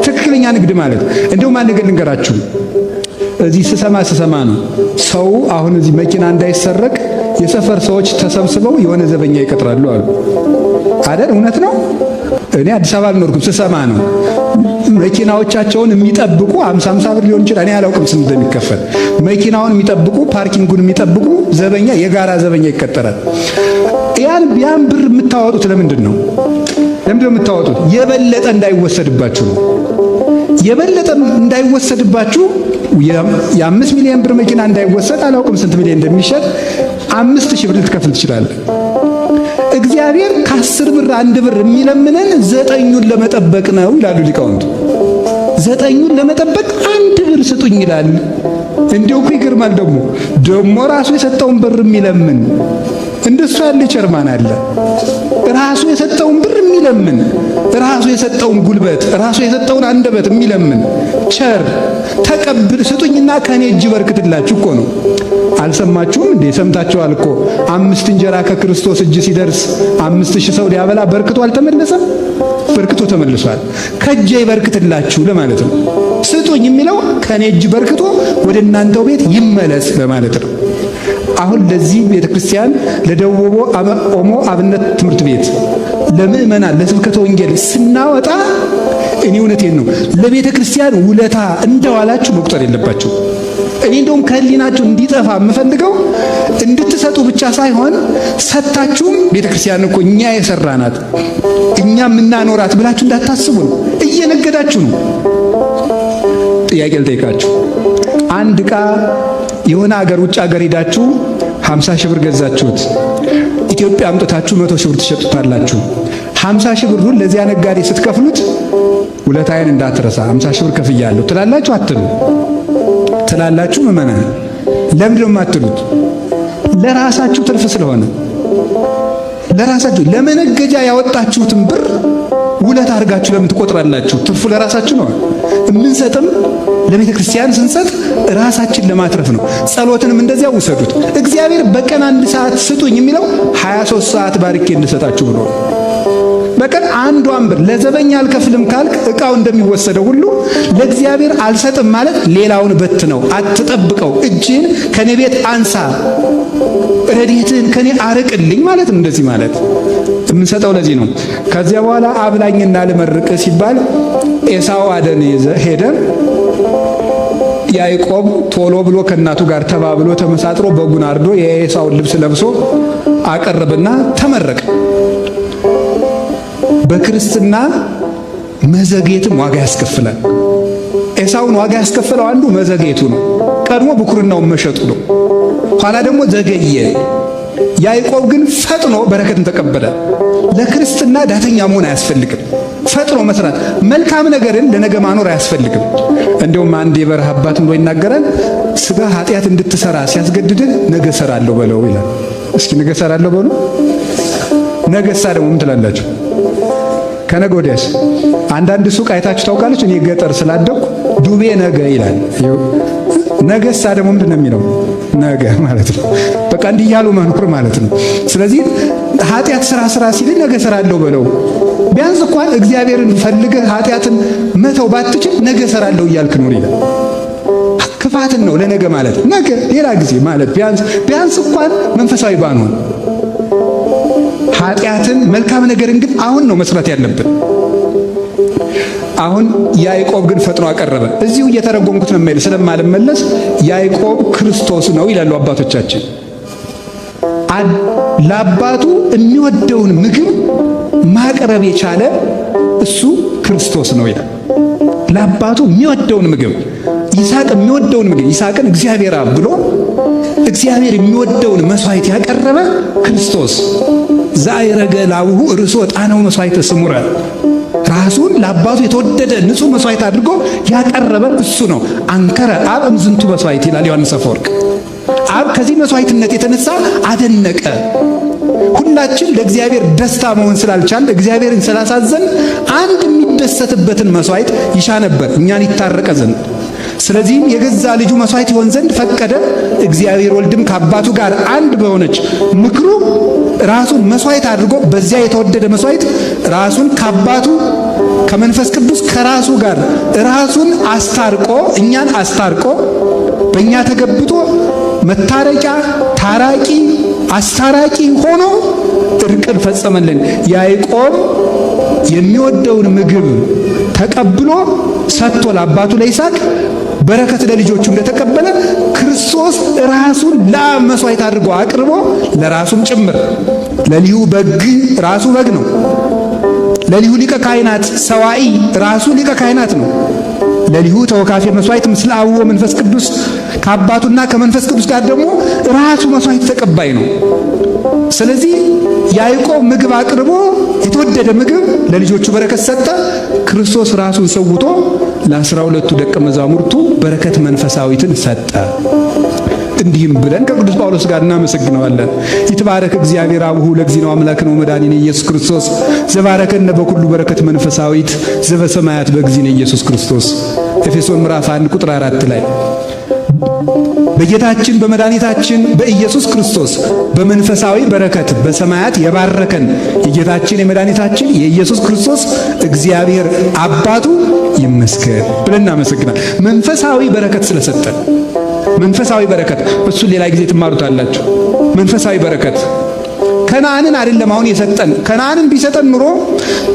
ትክክለኛ ንግድ ማለት እንደውም አንድ ነገር ልንገራችሁ። እዚህ ስሰማ ስሰማ ነው ሰው አሁን እዚህ መኪና እንዳይሰረቅ የሰፈር ሰዎች ተሰብስበው የሆነ ዘበኛ ይቀጥራሉ አሉ አይደል? እውነት ነው። እኔ አዲስ አበባ አልኖርኩም፣ ስሰማ ነው። መኪናዎቻቸውን የሚጠብቁ 50 50 ብር ሊሆን ይችላል፣ እኔ አላውቅም ስንት እንደሚከፈል። መኪናውን የሚጠብቁ parking ኡን የሚጠብቁ ዘበኛ፣ የጋራ ዘበኛ ይቀጠራል። ያን ብር የምታወጡት ለምንድን ነው? ለምንድን ነው የምታወጡት? የበለጠ እንዳይወሰድባችሁ ነው። የበለጠ እንዳይወሰድባችሁ የ5 ሚሊዮን ብር መኪና እንዳይወሰድ፣ አላውቅም ስንት ሚሊዮን እንደሚሸጥ፣ 5,000 ብር ልትከፍል ትችላለህ። እግዚአብሔር ከ10 ብር 1 ብር የሚለምነን ዘጠኙን ለመጠበቅ ነው ይላሉ ሊቃውንቱ። ዘጠኙን ለመጠበቅ 1 ብር ስጡኝ ይላል። እንዲያው እኮ ይገርማል። ደግሞ ደግሞ ራሱ የሰጠውን ብር የሚለምን እንደሱ ያለ ቸር ማን አለ? ራሱ የሰጠውን ብር የሚለምን፣ ራሱ የሰጠውን ጉልበት፣ ራሱ የሰጠውን አንደበት የሚለምን ቸር ተቀብል ስጡኝና ከኔ እጅ በርክትላችሁ እኮ ነው። አልሰማችሁም እንዴ? ሰምታችኋል እኮ። 5 እንጀራ ከክርስቶስ እጅ ሲደርስ 5000 ሰው ሊያበላ በርክቶ አልተመለሰም? በርክቶ ተመልሷል። ከእጄ ይበርክትላችሁ ለማለት ነው። ስጡኝ የሚለው ከኔ እጅ በርክቶ ወደ እናንተው ቤት ይመለስ ለማለት ነው። አሁን ለዚህ ቤተክርስቲያን፣ ለደቡብ ኦሞ አብነት ትምህርት ቤት፣ ለምእመናን፣ ለስብከተ ወንጌል ስናወጣ እኔ እውነቴን ነው፣ ለቤተ ክርስቲያን ውለታ እንደዋላችሁ መቁጠር የለባችሁ። እኔ እንደውም ከህሊናችሁ እንዲጠፋ የምፈልገው እንድትሰጡ ብቻ ሳይሆን ሰጥታችሁም ቤተ ክርስቲያን እኮ እኛ የሰራናት፣ እኛ የምናኖራት ብላችሁ እንዳታስቡ ነው። እየነገዳችሁ ነው። ጥያቄ ልጠይቃችሁ። አንድ ዕቃ የሆነ አገር፣ ውጭ አገር ሄዳችሁ 50 ሺህ ብር ገዛችሁት። ኢትዮጵያ አምጥታችሁ 100 ሺህ ብር ትሸጡታላችሁ። 50 ሺህ ብሩን ለዚያ ነጋዴ ስትከፍሉት ውለታዬን እንዳትረሳ 50 ሺህ ብር ከፍያለሁ ትላላችሁ አትሉ? ትላላችሁ? ምእመናን፣ ለምንድን ነው የማትሉት? ለራሳችሁ ትርፍ ስለሆነ። ለራሳችሁ ለመነገጃ ያወጣችሁትን ብር ውለታ አድርጋችሁ ለምን ትቆጥራላችሁ? ትርፉ ለራሳችሁ ነው። የምንሰጥም ለቤተ ክርስቲያን ስንሰጥ ራሳችን ለማትረፍ ነው። ጸሎትንም እንደዚያ ውሰዱት። እግዚአብሔር በቀን አንድ ሰዓት ስጡኝ የሚለው 23 ሰዓት ባርኬ እንድሰጣችሁ ብሎ። በቀን አንዷን ብር ለዘበኛ አልከፍልም ካልክ እቃው እንደሚወሰደው ሁሉ ለእግዚአብሔር አልሰጥም ማለት ሌላውን በት ነው። አትጠብቀው። እጅህን ከኔ ቤት አንሳ፣ ረድኤትህን ከኔ አርቅልኝ ማለት ነው። እንደዚህ ማለት የምንሰጠው ለዚህ ነው። ከዚያ በኋላ አብላኝና ልመርቅ ሲባል ኤሳው አደን ሄደ። ያዕቆብ ቶሎ ብሎ ከእናቱ ጋር ተባብሎ ተመሳጥሮ በጉን አርዶ የኤሳውን ልብስ ለብሶ አቀረበና ተመረቀ። በክርስትና መዘግየትም ዋጋ ያስከፍላል። ኤሳውን ዋጋ ያስከፈለው አንዱ መዘግየቱ ነው። ቀድሞ ብኩርናውን መሸጡ ነው። ኋላ ደግሞ ዘገየ። ያዕቆብ ግን ፈጥኖ በረከትን ተቀበለ። ለክርስትና ዳተኛ መሆን አያስፈልግም። ፈጥኖ መስራት፣ መልካም ነገርን ለነገ ማኖር አያስፈልግም። እንደውም አንድ የበረሃ አባት ብሎ ይናገራል። ስጋ ኃጢአት እንድትሰራ ሲያስገድድህ ነገ እሰራለሁ በለው ይላል። እስኪ ነገ እሰራለሁ በሉ። ነገሳ ደግሞ ምን ትላላችሁ? ከነገ ወዲያስ? አንዳንድ ሱቅ አይታችሁ ታውቃለች? እኔ ገጠር ስላደኩ ዱቤ ነገ ይላል። ነገሳ ደግሞ ምንድን ነው የሚለው? ነገ ማለት ነው። በቃ እንዲህ እያሉ መኖር ማለት ነው። ስለዚህ ኃጢአት ስራ ስራ ሲል ነገ እሰራለሁ በለው። ቢያንስ እንኳን እግዚአብሔርን ፈልገህ ኃጢአትን መተው ባትችል ነገ እሰራለሁ እያልክ ኑር ይላል። ክፋትን ነው ለነገ ማለት፣ ነገ ሌላ ጊዜ ማለት። ቢያንስ ቢያንስ እንኳን መንፈሳዊ ባንሆን ኃጢአትን፣ መልካም ነገርን ግን አሁን ነው መስራት ያለብን። አሁን ያዕቆብ ግን ፈጥኖ አቀረበ። እዚሁ እየተረጎምኩት ነው የማይል ስለማልመለስ ያዕቆብ ክርስቶስ ነው ይላሉ አባቶቻችን። ለአባቱ የሚወደውን ምግብ ማቅረብ የቻለ እሱ ክርስቶስ ነው ይላል። ለአባቱ የሚወደውን ምግብ፣ ይስሐቅ የሚወደውን ምግብ፣ ይስሐቅን እግዚአብሔር አብ ብሎ እግዚአብሔር የሚወደውን መስዋዕት ያቀረበ ክርስቶስ፣ ዘአዕረገ ለአቡሁ ርእሶ ዕጣነ ወመስዋዕተ ስሙረ፣ ራሱን ለአባቱ የተወደደ ንጹሕ መስዋዕት አድርጎ ያቀረበ እሱ ነው። አንከረ አብ እምዝንቱ መስዋዕት ይላል ዮሐንስ አፈወርቅ። አብ ከዚህ መስዋዕትነት የተነሳ አደነቀ። ሁላችን ለእግዚአብሔር ደስታ መሆን ስላልቻል፣ እግዚአብሔርን ስላሳዘን አንድ የሚደሰትበትን መስዋዕት ይሻ ነበር፣ እኛን ይታረቀ ዘንድ። ስለዚህም የገዛ ልጁ መስዋዕት ይሆን ዘንድ ፈቀደ። እግዚአብሔር ወልድም ከአባቱ ጋር አንድ በሆነች ምክሩ ራሱን መስዋዕት አድርጎ በዚያ የተወደደ መስዋዕት ራሱን ከአባቱ፣ ከመንፈስ ቅዱስ፣ ከራሱ ጋር ራሱን አስታርቆ፣ እኛን አስታርቆ፣ በእኛ ተገብቶ መታረቂያ፣ ታራቂ፣ አስታራቂ ሆኖ እርቅን ፈጸመልን። ያዕቆብ የሚወደውን ምግብ ተቀብሎ ሰጥቶ ለአባቱ ለይስሐቅ በረከት ለልጆቹ እንደተቀበለ ክርስቶስ ራሱን ለአብ መስዋዕት አድርጎ አቅርቦ ለራሱም ጭምር፣ ለሊሁ በግ ራሱ በግ ነው። ለሊሁ ሊቀ ካህናት ሰዋኢ ራሱ ሊቀ ካህናት ነው። ለሊሁ ተወካፌ መስዋዕት ምስለ አብ ወመንፈስ ቅዱስ፣ ከአባቱና ከመንፈስ ቅዱስ ጋር ደግሞ ራሱ መስዋዕት ተቀባይ ነው። ስለዚህ ያዕቆብ ምግብ አቅርቦ የተወደደ ምግብ ለልጆቹ በረከት ሰጠ። ክርስቶስ ራሱን ሰውቶ ለ12ቱ ደቀ መዛሙርቱ በረከት መንፈሳዊትን ሰጠ። እንዲህም ብለን ከቅዱስ ጳውሎስ ጋር እናመሰግነዋለን። ይትባረክ እግዚአብሔር አቡሁ ለእግዚእነ አምላክነ ወመድኃኒነ ኢየሱስ ክርስቶስ ዘባረከነ በኩሉ በረከት መንፈሳዊት ዘበሰማያት በእግዚእነ ኢየሱስ ክርስቶስ። ኤፌሶን ምዕራፍ 1 ቁጥር 4 ላይ በጌታችን በመድኃኒታችን በኢየሱስ ክርስቶስ በመንፈሳዊ በረከት በሰማያት የባረከን የጌታችን የመድኃኒታችን የኢየሱስ ክርስቶስ እግዚአብሔር አባቱ ይመስገን ብለን እናመሰግናለን። መንፈሳዊ በረከት ስለሰጠን፣ መንፈሳዊ በረከት እሱን ሌላ ጊዜ ትማሩታላችሁ። መንፈሳዊ በረከት ከነዓንን አይደለም አሁን የሰጠን። ከነዓንን ቢሰጠን ኑሮ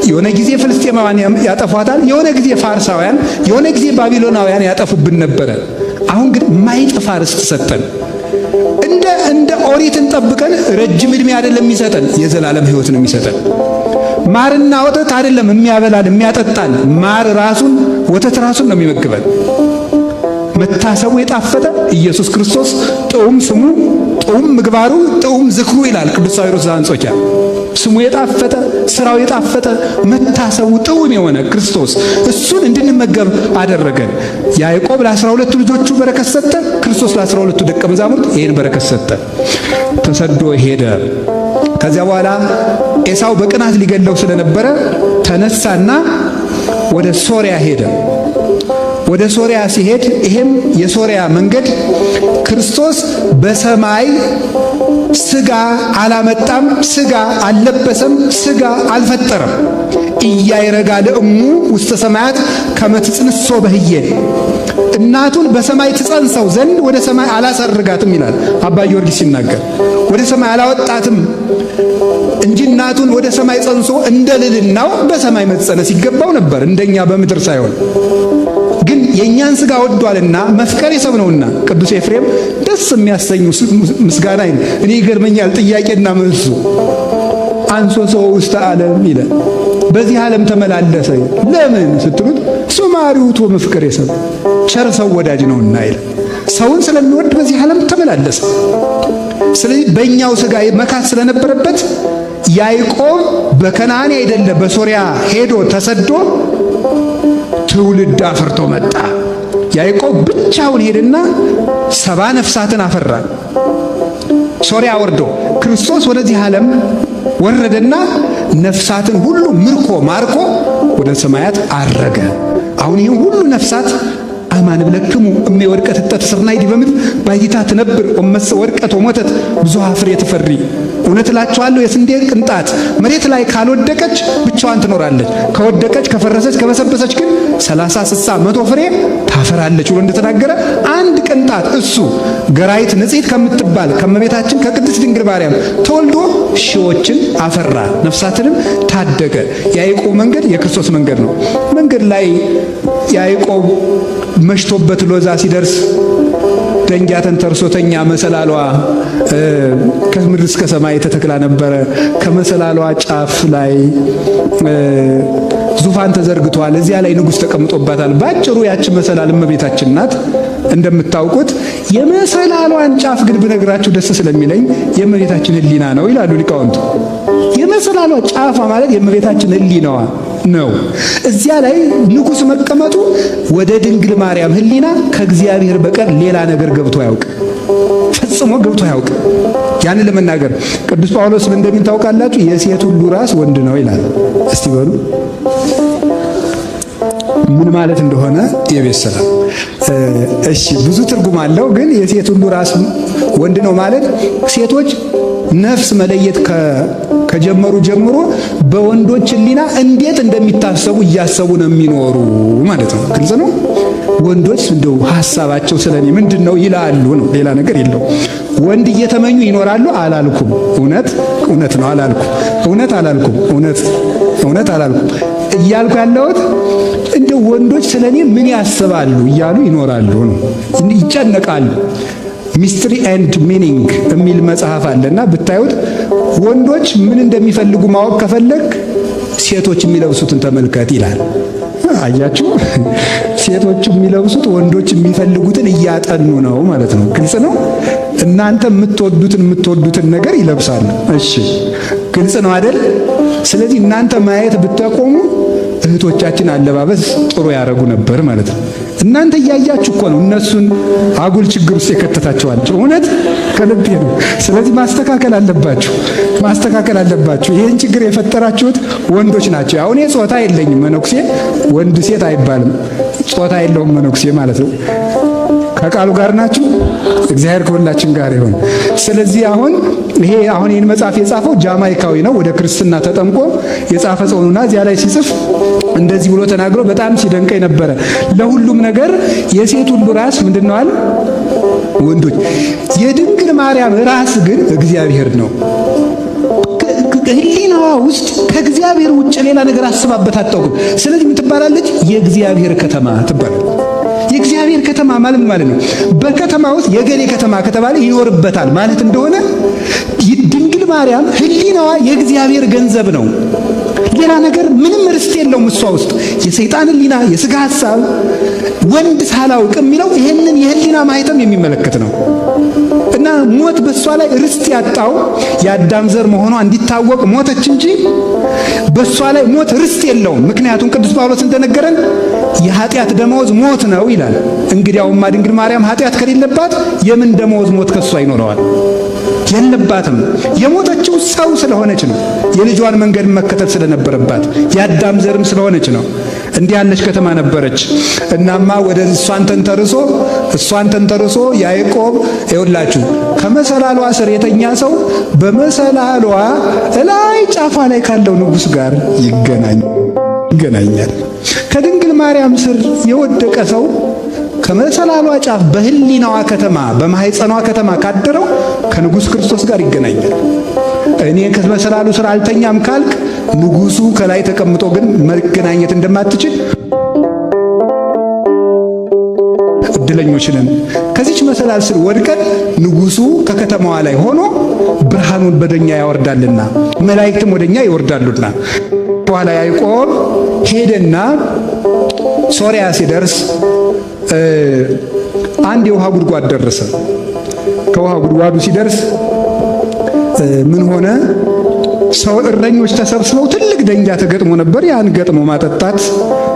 የሆነ ጊዜ ፍልስጤማውያን ያጠፏታል፣ የሆነ ጊዜ ፋርሳውያን፣ የሆነ ጊዜ ባቢሎናውያን ያጠፉብን ነበረ። አሁን ግን ማይጠፋ ርስት ሰጠን። እንደ ኦሪትን ጠብቀን ረጅም ዕድሜ አይደለም የሚሰጠን፣ የዘላለም ሕይወት ነው የሚሰጠን። ማርና ወተት አይደለም የሚያበላን የሚያጠጣን፣ ማር ራሱን ወተት ራሱን ነው የሚመግበን። መታሰቡ የጣፈጠ ኢየሱስ ክርስቶስ ጥዑም ስሙ ጥዑም ምግባሩ ጥዑም ዝክሩ ይላል ቅዱስ ሳዊሮስ ዘአንጾኪያ። ስሙ የጣፈጠ፣ ስራው የጣፈጠ፣ መታሰቡ ጥዑም የሆነ ክርስቶስ እሱን እንድንመገብ አደረገን። ያዕቆብ ለ12ቱ ልጆቹ በረከት ሰጠ። ክርስቶስ ለ12ቱ ደቀ መዛሙርት ይህን በረከት ሰጠ። ተሰዶ ሄደ። ከዚያ በኋላ ኤሳው በቅናት ሊገለው ስለነበረ ተነሳና ወደ ሶሪያ ሄደ። ወደ ሶሪያ ሲሄድ ይሄም የሶሪያ መንገድ ክርስቶስ በሰማይ ስጋ አላመጣም፣ ስጋ አልለበሰም፣ ስጋ አልፈጠረም። ኢያዕረጋ ለእሙ ውስተ ሰማያት ከመ ትጽንሶ በህየ፣ እናቱን በሰማይ ትጸንሰው ዘንድ ወደ ሰማይ አላሰርጋትም ይላል አባ ጊዮርጊስ ሲናገር። ወደ ሰማይ አላወጣትም እንጂ እናቱን ወደ ሰማይ ጸንሶ እንደ ልልናው በሰማይ መጸነስ ይገባው ነበር፣ እንደኛ በምድር ሳይሆን። ግን የእኛን ስጋ ወዷልና መፍቀሬ ሰብ ነውና ቅዱስ ኤፍሬም ደስ የሚያሰኙ ምስጋና እኔ ይገርመኛል። ጥያቄና መልሱ አንሶ ሰው ውስተ ዓለም ይላል። በዚህ ዓለም ተመላለሰ ለምን ስትሉት ሱማሪውቶ መፍቀሬ ሰብ፣ ቸር ሰው ወዳጅ ነውና ይላል። ሰውን ስለሚወድ በዚህ ዓለም ተመላለሰ። ስለዚህ በእኛው ስጋ መካት ስለነበረበት ያዕቆብ በከነዓን አይደለ በሶሪያ ሄዶ ተሰዶ ትውልድ አፍርቶ መጣ። ያዕቆብ ብቻውን ሄደና 70 ነፍሳትን አፈራ። ሶሪያ ወርዶ ክርስቶስ ወደዚህ ዓለም ወረደና ነፍሳትን ሁሉ ምርኮ ማርኮ ወደ ሰማያት አረገ። አሁን ይህን ሁሉ ነፍሳት አማን ብለክሙ እሜ ወድቀት እጠት ስርናይ ዲበ ምድር ባይታ ትነብር ወመሰ ወድቀት ወሞተት ብዙ ፍሬ ትፈሪ። እውነት እላችኋለሁ የስንዴ ቅንጣት መሬት ላይ ካልወደቀች ብቻዋን ትኖራለች። ከወደቀች፣ ከፈረሰች፣ ከበሰበሰች ግን 30፣ 60፣ 100 ፍሬ ታፈራለች ብሎ እንደተናገረ አንድ ቅንጣት እሱ ገራይት ንጽሕት ከምትባል ከመቤታችን ከቅድስት ድንግል ማርያም ተወልዶ ሺዎችን አፈራ፣ ነፍሳትንም ታደገ። የያዕቆብ መንገድ የክርስቶስ መንገድ ነው። መንገድ ላይ ያዕቆብ መሽቶበት ሎዛ ሲደርስ ደንጊያ ተንተርሶ ተኛ። መሰላሏ ከምድር እስከ ሰማይ ተተክላ ነበረ። ከመሰላሏ ጫፍ ላይ ዙፋን ተዘርግቷል። እዚያ ላይ ንጉሥ ተቀምጦባታል። ባጭሩ ያች መሰላል እመቤታችን ናት። እንደምታውቁት የመሰላሏን ጫፍ ግን ብነግራችሁ ደስ ስለሚለኝ የእመቤታችን ሕሊና ነው ይላሉ ሊቃውንቱ። የመሰላሏ ጫፏ ማለት የእመቤታችን ሕሊናዋ ነው። እዚያ ላይ ንጉሥ መቀመጡ ወደ ድንግል ማርያም ሕሊና ከእግዚአብሔር በቀር ሌላ ነገር ገብቶ አያውቅ፣ ፈጽሞ ገብቶ አያውቅ። ያንን ለመናገር ቅዱስ ጳውሎስ ምን እንደሚል ታውቃላችሁ? የሴት ሁሉ ራስ ወንድ ነው ይላል። እስቲ በሉ ምን ማለት እንደሆነ የቤት ስራ። እሺ፣ ብዙ ትርጉም አለው። ግን የሴት ሁሉ ራስ ወንድ ነው ማለት ሴቶች ነፍስ መለየት ከጀመሩ ጀምሮ በወንዶች ሕሊና እንዴት እንደሚታሰቡ እያሰቡ ነው የሚኖሩ ማለት ነው። ግልጽ ነው። ወንዶች እንደው ሐሳባቸው ስለኔ ምንድን ነው ይላሉ ነው፣ ሌላ ነገር የለው። ወንድ እየተመኙ ይኖራሉ አላልኩም። እውነት እውነት ነው አላልኩም። እውነት አላልኩም። እውነት እውነት አላልኩም። እያልኩ ያለሁት እንደው ወንዶች ስለኔ ምን ያስባሉ እያሉ ይኖራሉ ነው፣ ይጨነቃሉ። Mystery and Meaning የሚል መጽሐፍ አለና ብታዩት ወንዶች ምን እንደሚፈልጉ ማወቅ ከፈለግ ሴቶች የሚለብሱትን ተመልከት ይላል። አያችሁ፣ ሴቶች የሚለብሱት ወንዶች የሚፈልጉትን እያጠኑ ነው ማለት ነው። ግልጽ ነው። እናንተ የምትወዱትን ነገር ይለብሳሉ። እሺ፣ ግልጽ ነው አይደል? ስለዚህ እናንተ ማየት ብታቆሙ እህቶቻችን አለባበስ ጥሩ ያደረጉ ነበር ማለት ነው። እናንተ እያያችሁ እኮ ነው እነሱን አጉል ችግር ውስጥ የከተታቸዋቸው። እውነት ከልቤ ነው። ስለዚህ ማስተካከል አለባችሁ፣ ማስተካከል አለባችሁ። ይህን ችግር የፈጠራችሁት ወንዶች ናቸው። አሁን ጾታ የለኝም፣ መነኩሴ ወንድ ሴት አይባልም፣ ጾታ የለውም መነኩሴ ማለት ነው። ከቃሉ ጋር ናችሁ። እግዚአብሔር ከሁላችን ጋር ይሁን። ስለዚህ አሁን ይሄ አሁን ይህን መጽሐፍ የጻፈው ጃማይካዊ ነው። ወደ ክርስትና ተጠምቆ የጻፈ ሰው ነውና እዚያ ላይ ሲጽፍ እንደዚህ ብሎ ተናግሮ በጣም ሲደንቀኝ ነበረ። ለሁሉም ነገር የሴት ሁሉ ራስ ምንድነው አለ? ወንዶች። የድንግል ማርያም ራስ ግን እግዚአብሔር ነው። ሕሊናዋ ውስጥ ከእግዚአብሔር ውጭ ሌላ ነገር አስባበት አታውቅም። ስለዚህ ምን ትባላለች? የእግዚአብሔር ከተማ ትባላለች። የእግዚአብሔር ከተማ ማለት ማለት ነው። በከተማ ውስጥ የገሌ ከተማ ከተባለ ይኖርበታል ማለት እንደሆነ ድንግል ማርያም ሕሊናዋ የእግዚአብሔር ገንዘብ ነው። ሌላ ነገር ምንም ርስት የለውም እሷ ውስጥ። የሰይጣን ሕሊና፣ የስጋ ሐሳብ ወንድ ሳላውቅ የሚለው ይሄንን የሕሊና ማህተም የሚመለከት ነው። እና ሞት በእሷ ላይ ርስት ያጣው የአዳም ዘር መሆኗ እንዲታወቅ ሞተች እንጂ በእሷ ላይ ሞት ርስት የለውም። ምክንያቱም ቅዱስ ጳውሎስ እንደነገረን የኃጢአት ደመወዝ ሞት ነው ይላል። እንግዲያውማ ድንግል ማርያም ኃጢአት ከሌለባት የምን ደመወዝ ሞት ከሷ ይኖረዋል? የለባትም። የሞተችው ሰው ስለሆነች ነው። የልጇን መንገድ መከተል ስለነበረባት የአዳም ዘርም ስለሆነች ነው። እንዲህ ያለች ከተማ ነበረች። እናማ ወደ እሷን ተንተርሶ ያዕቆብ ይኸውላችሁ ከመሰላሏ ስር የተኛ ሰው በመሰላሏ እላይ ጫፏ ላይ ካለው ንጉሥ ጋር ይገናኛል። ከድንግል ማርያም ስር የወደቀ ሰው ከመሰላሏ ጫፍ በህሊናዋ ከተማ በማህፀኗ ከተማ ካደረው ከንጉሥ ክርስቶስ ጋር ይገናኛል። እኔ ከመሰላሉ ስር አልተኛም ካልክ ንጉሱ ከላይ ተቀምጦ ግን መገናኘት እንደማትችል እድለኞች ነን። ከዚች መሰላል ስር ወድቀን ንጉሱ ከከተማዋ ላይ ሆኖ ብርሃኑን በደኛ ያወርዳልና መላእክትም ወደኛ ይወርዳሉና። በኋላ ያዕቆብ ሄደና ሶሪያ ሲደርስ አንድ የውሃ ጉድጓድ ደረሰ። ከውሃ ጉድጓዱ ሲደርስ ምን ሆነ? ሰው እረኞች ተሰብስበው ትልቅ ደንጊያ ተገጥሞ ነበር። ያን ገጥሞ ማጠጣት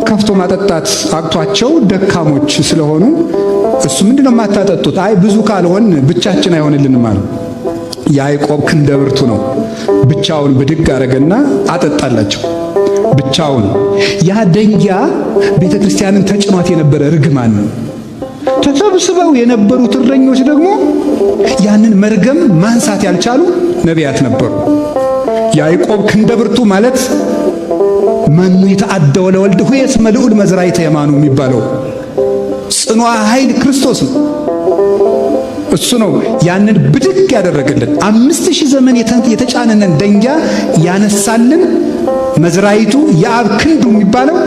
ከፍቶ ማጠጣት አቅቷቸው ደካሞች ስለሆኑ እሱ ምንድነው የማታጠጡት? አይ ብዙ ካልሆን ብቻችን አይሆንልንም አሉ። ያዕቆብ ክንደ ብርቱ ነው። ብቻውን ብድግ አረገና አጠጣላቸው። ብቻውን ያ ደንጊያ ቤተ ክርስቲያንን ተጭኗት የነበረ ርግማን ነው። ተሰብስበው የነበሩት እረኞች ደግሞ ያንን መርገም ማንሳት ያልቻሉ ነቢያት ነበሩ። ያዕቆብ ክንደ ብርቱ ማለት መኑ ይተአደወ ለወልድ ሁየስመ ልዑል መዝራዕተ የማኑ የሚባለው ጽኗ ኃይል ክርስቶስ ነው። እሱ ነው ያንን ብድግ ያደረገልን። 5000 ዘመን የተጫነንን ደንጊያ ያነሳልን መዝራይቱ የአብ ክንዱ የሚባለው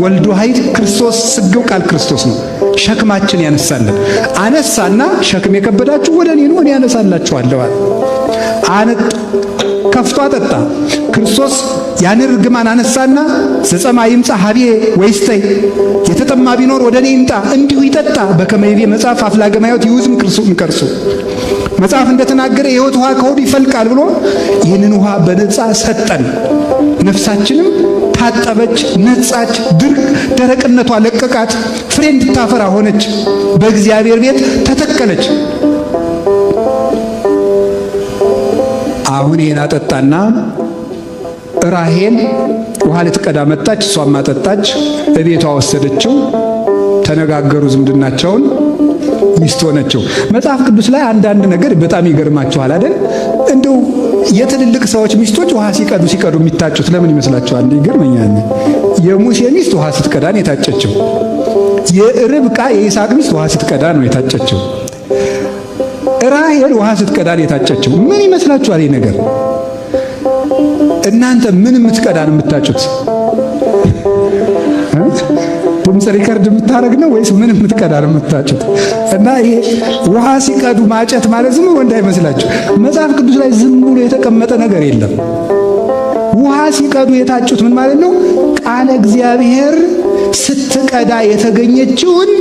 ወልዱ ኃይል ክርስቶስ ስግው ቃል ክርስቶስ ነው። ሸክማችን ያነሳልን። አነሳና ሸክም የከበዳችሁ ወደ እኔ ኑ እኔ ያነሳላችኋለሁ አለ። ከፍቶ አጠጣ። ክርስቶስ ያንን ርግማን አነሳና ዘጸማ ይምጻ ሀቤ ወይስተይ፣ የተጠማ ቢኖር ወደ እኔ ይምጣ እንዲሁ ይጠጣ። በከመ ይቤ መጽሐፍ አፍላገ ማዮት ይውዝም እምከርሱ፣ መጽሐፍ እንደተናገረ የሕይወት ውሃ ከሆዱ ይፈልቃል ብሎ ይህንን ውሃ በነፃ ሰጠን። ነፍሳችንም ታጠበች፣ ነጻች፣ ድርቅ ደረቅነቷ ለቀቃት፣ ፍሬ እንድታፈራ ሆነች፣ በእግዚአብሔር ቤት ተተከለች። አሁን ይሄን አጠጣና ራሄል ውሃ ልትቀዳ መጣች። እሷም አጠጣች፣ እቤቷ ወሰደችው። ተነጋገሩ፣ ዝምድናቸውን፣ ሚስት ሆነችው። መጽሐፍ ቅዱስ ላይ አንዳንድ ነገር በጣም ይገርማችኋል አይደል? እንደው የትልልቅ ሰዎች ሚስቶች ውሃ ሲቀዱ ሲቀዱ የሚታጩት ለምን ይመስላችኋል? ይገርመኛል። የሙሴ ሚስት ውሃ ስትቀዳ ነው የታጨችው። የርብቃ የይስሐቅ ሚስት ውሃ ስትቀዳ ነው የታጨችው። ራሄል ውሃ ስትቀዳ ነው የታጨችው። ምን ይመስላችኋል ይህ ነገር? እናንተ ምን የምትቀዳ ነው የምታጩት? ድምፅ record የምታደርግ ነው ወይስ ምን የምትቀዳ ነው የምታጩት? እና ይሄ ውሃ ሲቀዱ ማጨት ማለት ዝም ብሎ እንዳይመስላችሁ። መጽሐፍ ቅዱስ ላይ ዝም ብሎ የተቀመጠ ነገር የለም። ውሃ ሲቀዱ የታጩት ምን ማለት ነው? ቃለ እግዚአብሔር ስትቀዳ የተገኘችውን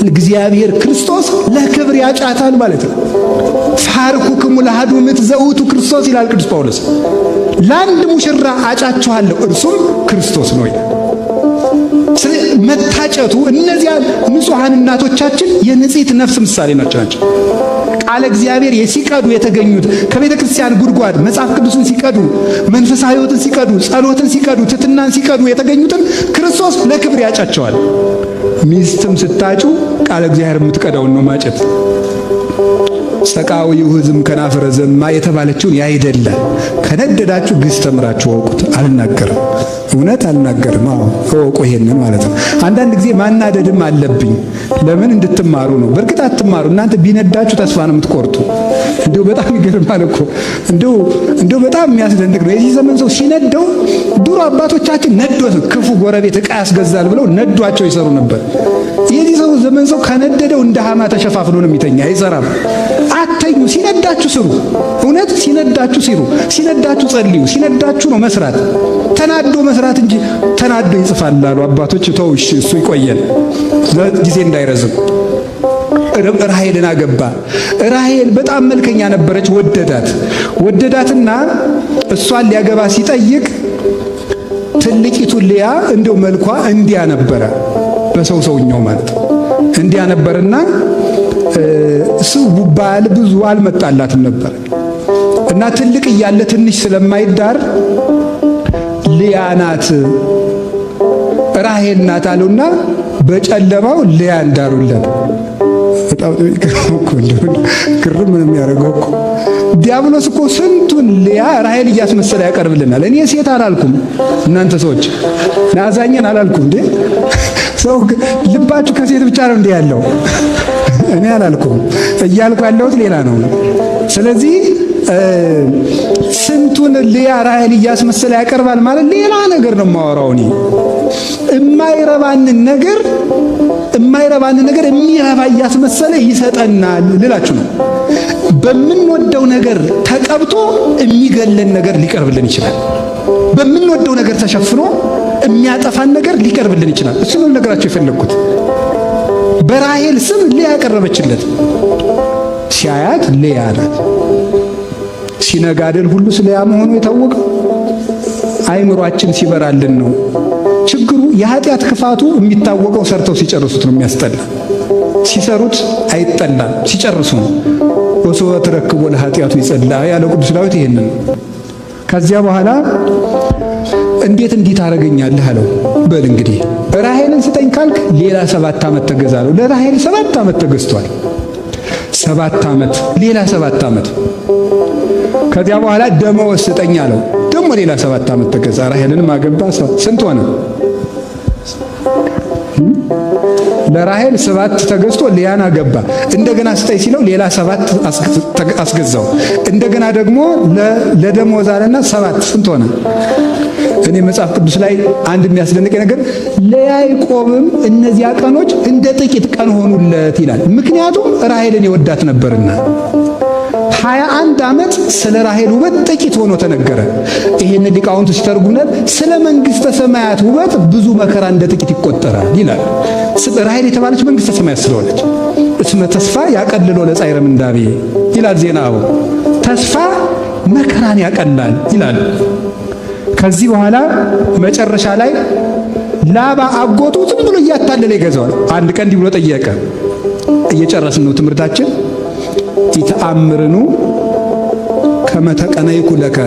እግዚአብሔር ክርስቶስ ለክብር ያጫታል ማለት ነው። ፋርኩክሙ ለአሐዱ ምዕት ዘውእቱ ክርስቶስ ይላል ቅዱስ ጳውሎስ። ለአንድ ሙሽራ አጫችኋለሁ እርሱም ክርስቶስ ነው ይላል። መታጨቱ እነዚያ ንጹሐን እናቶቻችን የንጽሕት ነፍስ ምሳሌ ናቸው። ቃለ እግዚአብሔር ሲቀዱ የተገኙት ከቤተ ክርስቲያን ጉድጓድ መጽሐፍ ቅዱስን ሲቀዱ፣ መንፈሳዊ ሕይወትን ሲቀዱ፣ ጸሎትን ሲቀዱ፣ ትትናን ሲቀዱ የተገኙትን ክርስቶስ ለክብር ያጫቸዋል። ሚስትም ስታጩ ቃለ እግዚአብሔር የምትቀዳውን ነው ማጨት። ሰቃዊ ህዝም ከናፍረ ዘማ የተባለችውን ያይደለ ከነደዳችሁ ግዕዝ ተምራችሁ ወቁት። አልናገርም፣ እውነት አልናገርም። አዎ እወቁ፣ ይሄንን ማለት ነው። አንዳንድ ጊዜ ማናደድም አለብኝ። ለምን እንድትማሩ ነው። በእርግጥ አትማሩ እናንተ ቢነዳችሁ ተስፋ ነው የምትቆርጡ። እንዲሁ በጣም ይገርማል እኮ እንዲሁ እንዲሁ በጣም የሚያስደንቅ ነው። የዚህ ዘመን ሰው ሲነደው፣ ድሮ አባቶቻችን ነዶት ክፉ ጎረቤት ዕቃ ያስገዛል ብለው ነዷቸው ይሰሩ ነበር። የዚህ ሰው ዘመን ሰው ከነደደው እንደ ሐማ ተሸፋፍኖ ነው የሚተኛ፣ አይሰራም። አተኙ። ሲነዳችሁ ስሩ። እውነት ሲነዳችሁ ስሩ። ሲነዳችሁ ጸልዩ። ሲነዳችሁ ነው መስራት። ተናዶ መስራት እንጂ ተናዶ ይጽፋል አሉ አባቶች። ተው እሺ፣ እሱ ይቆየን ጊዜ እንዳይረዝም። ራሔልን አገባ። ራሔል በጣም መልከኛ ነበረች። ወደዳት ወደዳትና እሷን ሊያገባ ሲጠይቅ ትልቂቱ ልያ እንደው መልኳ እንዲያ ነበረ፣ በሰው ሰውኛው ማለት እንዲያ ነበርና እሱ ባል ብዙ አልመጣላትም ነበር እና ትልቅ እያለ ትንሽ ስለማይዳር ልያ ናት ራሔል ናት አሉና በጨለማው ልያን ዳሩለት። በጣም ግርም ነው የሚያደርገው እኮ ዲያብሎስ እኮ ስንቱን ልያ ራሔል እያስመሰለ ያቀርብልናል። እኔ ሴት አላልኩም፣ እናንተ ሰዎች ናዛኘን አላልኩም እንዴ። ሰው ልባችሁ ከሴት ብቻ ነው እንዴ ያለው? እኔ አላልኩም፣ እያልኩ ያለሁት ሌላ ነው። ስለዚህ ስንቱን ልያ ራሔል እያስመሰለ ያቀርባል ማለት ሌላ ነገር ነው የማወራው እኔ። የማይረባንን ነገር የማይረባንን ነገር የሚረባ እያስመሰለ ይሰጠናል ልላችሁ ነው። በምንወደው ነገር ተቀብቶ የሚገለን ነገር ሊቀርብልን ይችላል። በምንወደው ነገር ተሸፍኖ የሚያጠፋን ነገር ሊቀርብልን ይችላል። እሱ ነው ነገራቸው የፈለግኩት። በራሔል ስም ልያ ያቀረበችለት ሲያያት ልያ ናት። ሲነጋደል ሁሉ ስለ ያ መሆኑ የታወቀው አይምሯችን ሲበራልን ነው። ችግሩ የኃጢአት ክፋቱ የሚታወቀው ሰርተው ሲጨርሱት ነው የሚያስጠላ። ሲሰሩት አይጠላም፣ ሲጨርሱ ነው። ወሶበ ተረክቦ ለኃጢአቱ ይጸላ ያለው ቅዱስ ዳዊት ይሄንን። ከዚያ በኋላ እንዴት እንዲህ ታደርገኛለህ አለው። በል እንግዲህ ራሔልን ስጠኝ ካልክ ሌላ 7 ዓመት ተገዛለሁ። ለራሔል 7 ዓመት ተገዝቷል። 7 ዓመት፣ ሌላ 7 ዓመት። ከዚያ በኋላ ደመወዝ ስጠኝ አለው። ደግሞ ሌላ 7 ዓመት ተገዛ። ራሔልንም አገባ። ስንት ሆነ? ለራሔል 7 ተገዝቶ ሊያን አገባ። እንደገና ስጠኝ ሲለው ሌላ 7 አስገዛው። እንደገና ደግሞ ለደመወዝ አለና 7 ስንት ሆነ? እኔ መጽሐፍ ቅዱስ ላይ አንድ የሚያስደንቅ ነገር ለያዕቆብም እነዚያ ቀኖች እንደ ጥቂት ቀን ሆኑለት ይላል። ምክንያቱም ራሔልን ይወዳት ነበርና። 21 ዓመት ስለ ራሔል ውበት ጥቂት ሆኖ ተነገረ። ይሄን ሊቃውንቱ ሲተርጉሙለት ስለ መንግስተ ሰማያት ውበት ብዙ መከራ እንደ ጥቂት ይቆጠራል ይላል። ራሔል የተባለች መንግስተ ሰማያት ስለሆነች እስመ ተስፋ ያቀልሎ ለጻዕረ ምንዳቤ ይላል ዜና አበው። ተስፋ መከራን ያቀላል ይላል። ከዚህ በኋላ መጨረሻ ላይ ላባ አጎቱ ዝም ብሎ እያታለለ ይገዛዋል። አንድ ቀን እንዲህ ብሎ ጠየቀ። እየጨረስን ነው ትምህርታችን። ኢተአምርኑ ከመ ተቀነይኩ ለከ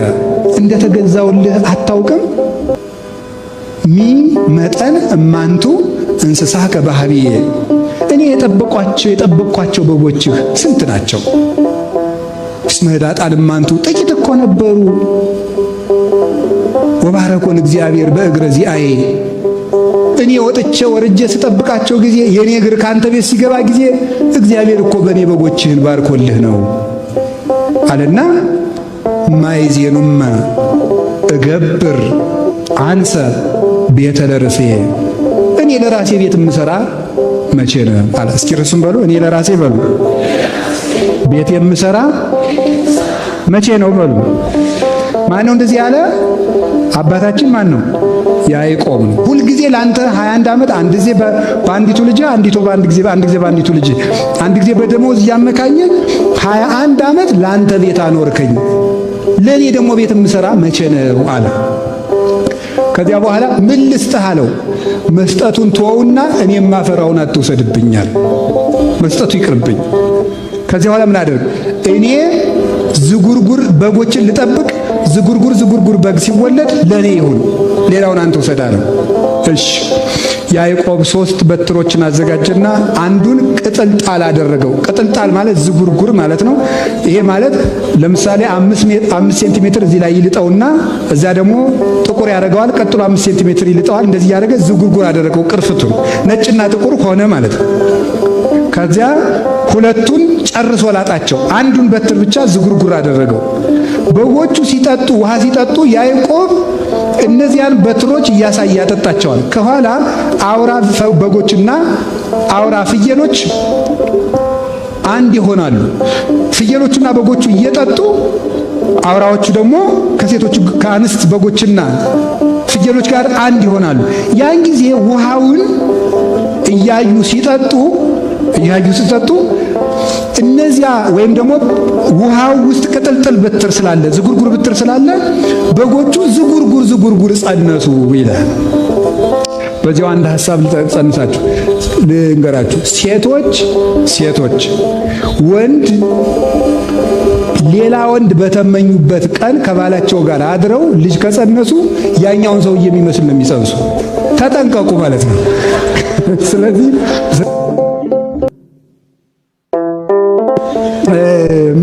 እንደተገዛውልህ አታውቅም? ሚ መጠን እማንቱ እንስሳከ ባህብዬ እኔ የጠበቅኳቸው በጎችህ ስንት ናቸው? እስመ ህዳጣን እማንቱ ጥቂት እኮ ነበሩ። ወባረኮን እግዚአብሔር በእግረ ዚአዬ እኔ ወጥቼ ወርጄ ስጠብቃቸው ጊዜ የኔ እግር ካንተ ቤት ሲገባ ጊዜ እግዚአብሔር እኮ በእኔ በጎችህን ባርኮልህ ነው አለና ማይዜኑመ እገብር አንሰ ቤተ ለርእሴ እኔ ለራሴ ቤት የምሰራ መቼ ነው አለ። እስኪ ርሱን በሉ። እኔ ለራሴ በሉ ቤት የምሰራ መቼ ነው በሉ። ማን ነው እንደዚህ ያለ? አባታችን ማን ነው? ያዕቆብ ነው። ሁልጊዜ ለአንተ 21 ዓመት አንድ ጊዜ በአንዲቱ ልጅ አንዲቱ በአንድ ጊዜ አንድ ጊዜ በአንዲቱ ልጅ አንድ ጊዜ በደሞዝ እያመካኘ 21 ዓመት ለአንተ ቤት አኖርከኝ፣ ለኔ ደግሞ ቤት የምሰራ መቼ ነው አለ። ከዚያ በኋላ ምን ልስጥህ አለው። መስጠቱን ተወውና እኔ የማፈራውን አትውሰድብኛል። መስጠቱ ይቅርብኝ። ከዚያ በኋላ ምን አደርግ? እኔ ዝጉርጉር በጎችን ልጠብቅ፣ ዝጉርጉር ዝጉርጉር በግ ሲወለድ ለእኔ ይሁን፣ ሌላውን አንተ ውሰድ አለው። እሺ ያዕቆብ 3 በትሮችን አዘጋጀና አንዱን ቅጥልጣል አደረገው። ቅጥልጣል ማለት ዝጉርጉር ማለት ነው። ይሄ ማለት ለምሳሌ 5 ሴንቲሜትር እዚህ ላይ ይልጠውና እዛ ደግሞ ጥቁር ያደርገዋል። ቀጥሎ 5 ሴንቲሜትር ይልጠዋል። እንደዚህ ያደረገ ዝጉርጉር አደረገው። ቅርፍቱን ነጭና ጥቁር ሆነ ማለት ነው። ከዚያ ሁለቱን ጨርሶ ላጣቸው። አንዱን በትር ብቻ ዝጉርጉር አደረገው። በጎቹ ሲጠጡ ውሃ ሲጠጡ ያዕቆብ እነዚያን በትሮች እያሳየ ያጠጣቸዋል። ከኋላ አውራ በጎችና አውራ ፍየሎች አንድ ይሆናሉ። ፍየሎቹና በጎቹ እየጠጡ አውራዎቹ ደግሞ ከሴቶቹ ከአንስት በጎችና ፍየሎች ጋር አንድ ይሆናሉ። ያን ጊዜ ውሃውን እያዩ ሲጠጡ እነዚያ ወይም ደግሞ ውሃው ውስጥ ቅጥልጥል ብትር ስላለ ዝጉርጉር ብትር ስላለ በጎቹ ዝጉርጉር ዝጉርጉር ጸነሱ ይላል። በዚያው አንድ ሐሳብ ልጸንሳችሁ ልንገራችሁ። ሴቶች ወንድ ሌላ ወንድ በተመኙበት ቀን ከባላቸው ጋር አድረው ልጅ ከጸነሱ ያኛውን ሰው የሚመስል ነው የሚጸንሱ። ተጠንቀቁ ማለት ነው። ስለዚህ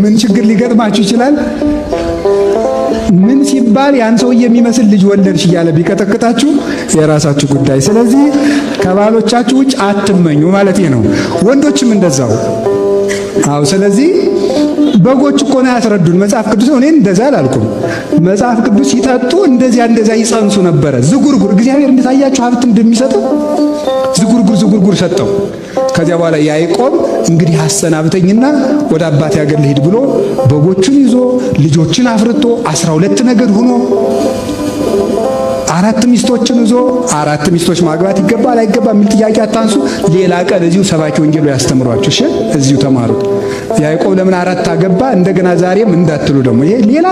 ምን ችግር ሊገጥማችሁ ይችላል? ምን ሲባል ያን ሰው የሚመስል ልጅ ወለድሽ እያለ ቢቀጠቅጣችሁ የራሳችሁ ጉዳይ። ስለዚህ ከባሎቻችሁ ውጭ አትመኙ ማለት ነው። ወንዶችም እንደዛው። አዎ። ስለዚህ በጎች እኮ ነው ያስረዱን መጽሐፍ ቅዱስ። እኔ እንደዛ አላልኩም። መጽሐፍ ቅዱስ ሲጠጡ እንደዚያ እንደዚያ ይጸንሱ ነበረ። ዝጉርጉር እግዚአብሔር እንደታያችሁ ሀብት እንደሚሰጠው ዝጉርጉር ዝጉርጉር ሰጠው። ከዚያ በኋላ ያዕቆብ እንግዲህ አሰናብተኝና ወደ አባቴ አገር ልሂድ ብሎ በጎቹን ይዞ ልጆችን አፍርቶ 12 ነገድ ሆኖ 4 ሚስቶችን ይዞ 4 ሚስቶች ማግባት ይገባል አይገባም የሚል ጥያቄ አታንሱ። ሌላ ቀን እዚሁ ሰባኪ ወንጌሉ ያስተምሯችሁ። እሺ እዚሁ ተማሩት። ያዕቆብ ለምን 4 አገባ እንደገና ዛሬም እንዳትሉ ደግሞ ይሄ ሌላ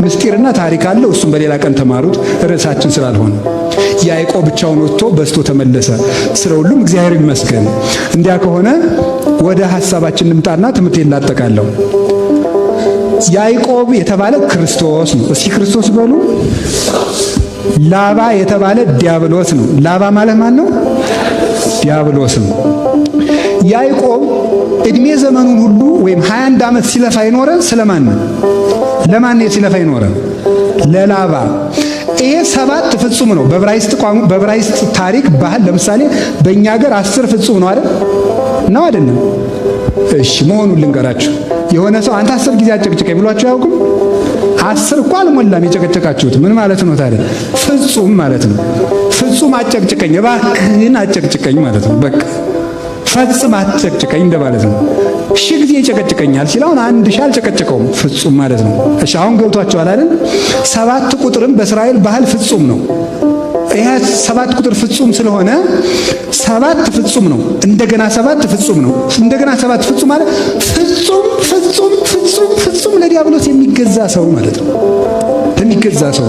ምስጢርና ታሪክ አለው። እሱም በሌላ ቀን ተማሩት፣ ርዕሳችን ስላልሆነ። ያዕቆብ ብቻውን ወጥቶ በስቶ ተመለሰ። ስለ ሁሉም እግዚአብሔር ይመስገን። እንዲያ ከሆነ ወደ ሐሳባችን እንምጣና ትምህርቴን ላጠቃለሁ። ያዕቆብ የተባለ ክርስቶስ ነው። እስኪ ክርስቶስ በሉ። ላባ የተባለ ዲያብሎስ ነው። ላባ ማለት ማን ነው? ዲያብሎስ ነው። ያዕቆብ እድሜ ዘመኑን ሁሉ ወይም 21 ዓመት ሲለፋ ይኖረ ስለማን ነው? ለማን ነው ሲለፋ ይኖረ? ለላባ። ይሄ 7 ፍጹም ነው። በዕብራይስጥ ታሪክ ባህል ለምሳሌ በእኛ ሀገር 10 ፍጹም ነው አይደል? ነው አይደለም? እሺ መሆኑን ልንገራችሁ። የሆነ ሰው አንተ 10 ጊዜ አጨቅጭቀኝ ብሏችሁ አያውቅም? 10 እኮ አልሞላም የጨቀጨቃችሁት። ምን ማለት ነው ታዲያ? ፍጹም ማለት ነው። ፍጹም አጨቅጭቀኝ፣ እባክህን አጨቅጭቀኝ ማለት ነው። በቃ ፈጽም አጨቅጭቀኝ እንደማለት ነው። 1000 ጊዜ ይጨቀጭቀኛል ሲል አሁን 1000 አልጨቀጨቀውም፣ ፍጹም ማለት ነው። እሺ አሁን ገብቷችኋል አይደል? 7 ቁጥርም በእስራኤል ባህል ፍጹም ነው። ይሄ 7 ቁጥር ፍጹም ስለሆነ 7 ፍጹም ነው። እንደገና 7 ፍጹም ነው። እንደገና 7 ፍጹም ማለት ፍጹም ፍጹም ፍጹም ፍጹም ለዲያብሎስ የሚገዛ ሰው ማለት ነው። ለሚገዛ ሰው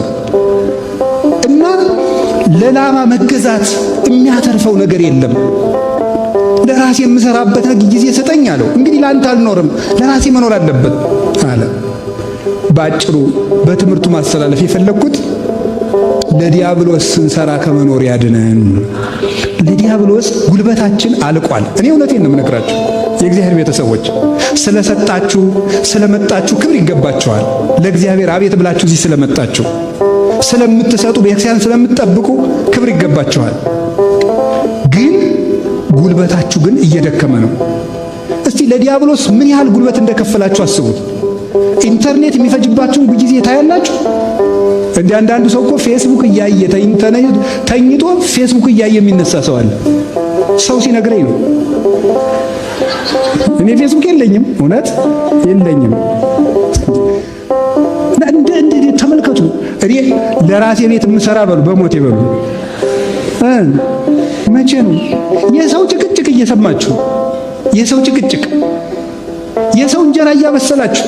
እና ለላባ መገዛት የሚያተርፈው ነገር የለም። ለራሴ የምሰራበት ጊዜ ስጠኝ አለው። እንግዲህ ላንተ አልኖርም፣ ለራሴ መኖር አለበት አለ። ባጭሩ በትምህርቱ ማስተላለፍ የፈለግኩት ለዲያብሎስ ስንሰራ ከመኖር ያድነን። ለዲያብሎስ ጉልበታችን አልቋል። እኔ እውነቴን ነው የምነግራችሁ የእግዚአብሔር ቤተሰቦች፣ ስለሰጣችሁ ስለመጣችሁ ክብር ይገባችኋል። ለእግዚአብሔር አቤት ብላችሁ እዚህ ስለመጣችሁ፣ ስለምትሰጡ፣ ቤተክርስቲያን ስለምትጠብቁ ክብር ይገባችኋል። ግን ጉልበታችሁ ግን እየደከመ ነው። እስቲ ለዲያብሎስ ምን ያህል ጉልበት እንደከፈላችሁ አስቡት። ኢንተርኔት የሚፈጅባችሁን ጊዜ ታያላችሁ። እንደ አንዳንዱ ሰው እኮ ፌስቡክ እያየ ተኝቶ ፌስቡክ እያየ የሚነሳ ሰው አለ። ሰው ሲነግረኝ ነው። እኔ ፌስቡክ የለኝም፣ እውነት የለኝም። እንደ ተመልከቱ። እኔ ለራሴ ቤት የምሰራ በሉ በሞቴ በሉ። መቼ ነው የሰው ጭቅጭቅ እየሰማችሁ የሰው ጭቅጭቅ የሰው እንጀራ እያበሰላችሁ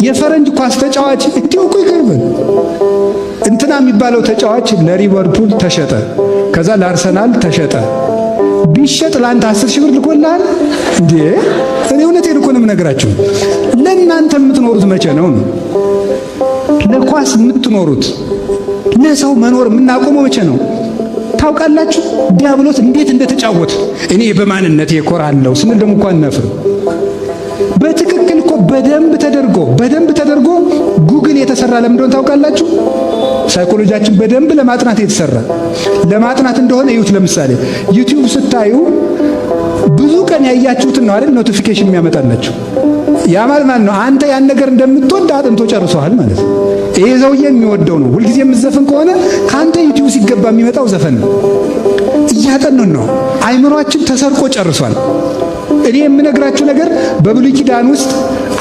የፈረንጅ ኳስ ተጫዋች እንዲሁ እኮ ይገርማል። እንትና የሚባለው ተጫዋች ለሊቨርፑል ተሸጠ፣ ከዛ ለአርሰናል ተሸጠ። ቢሸጥ ለአንተ 10,000 ብር ልኮልሃል እንዴ? እኔ እውነቴን እኮ ነው የምነግራችሁ። ለእናንተ የምትኖሩት መቼ ነው ነው? ለኳስ የምትኖሩት ለሰው መኖር የምናቆመው መቼ ነው? ታውቃላችሁ ዲያብሎስ እንዴት እንደተጫወተ። እኔ በማንነቴ እኮራለሁ ስንል ደግሞ እንኳን አናፍርም። በትክክል እኮ በደንብ ተደርጎ ጉግል የተሰራ ለምን እንደሆነ ታውቃላችሁ? ሳይኮሎጂያችን በደንብ ለማጥናት የተሰራ ለማጥናት እንደሆነ እዩት። ለምሳሌ YouTube ስታዩ ብዙ ቀን ያያችሁትን ነው አይደል notification የሚያመጣላችሁ። ያ ማለት ማለት ነው አንተ ያን ነገር እንደምትወድ አጥንቶ ጨርሷል ማለት ነው። ይሄ ሰውዬ የሚወደው ነው። ሁልጊዜ የምትዘፍን ከሆነ ከአንተ YouTube ሲገባ የሚመጣው ዘፈን ነው። እያጠኑን ነው። አይምሯችን ተሰርቆ ጨርሷል። እኔ የምነግራችሁ ነገር በብሉይ ኪዳን ውስጥ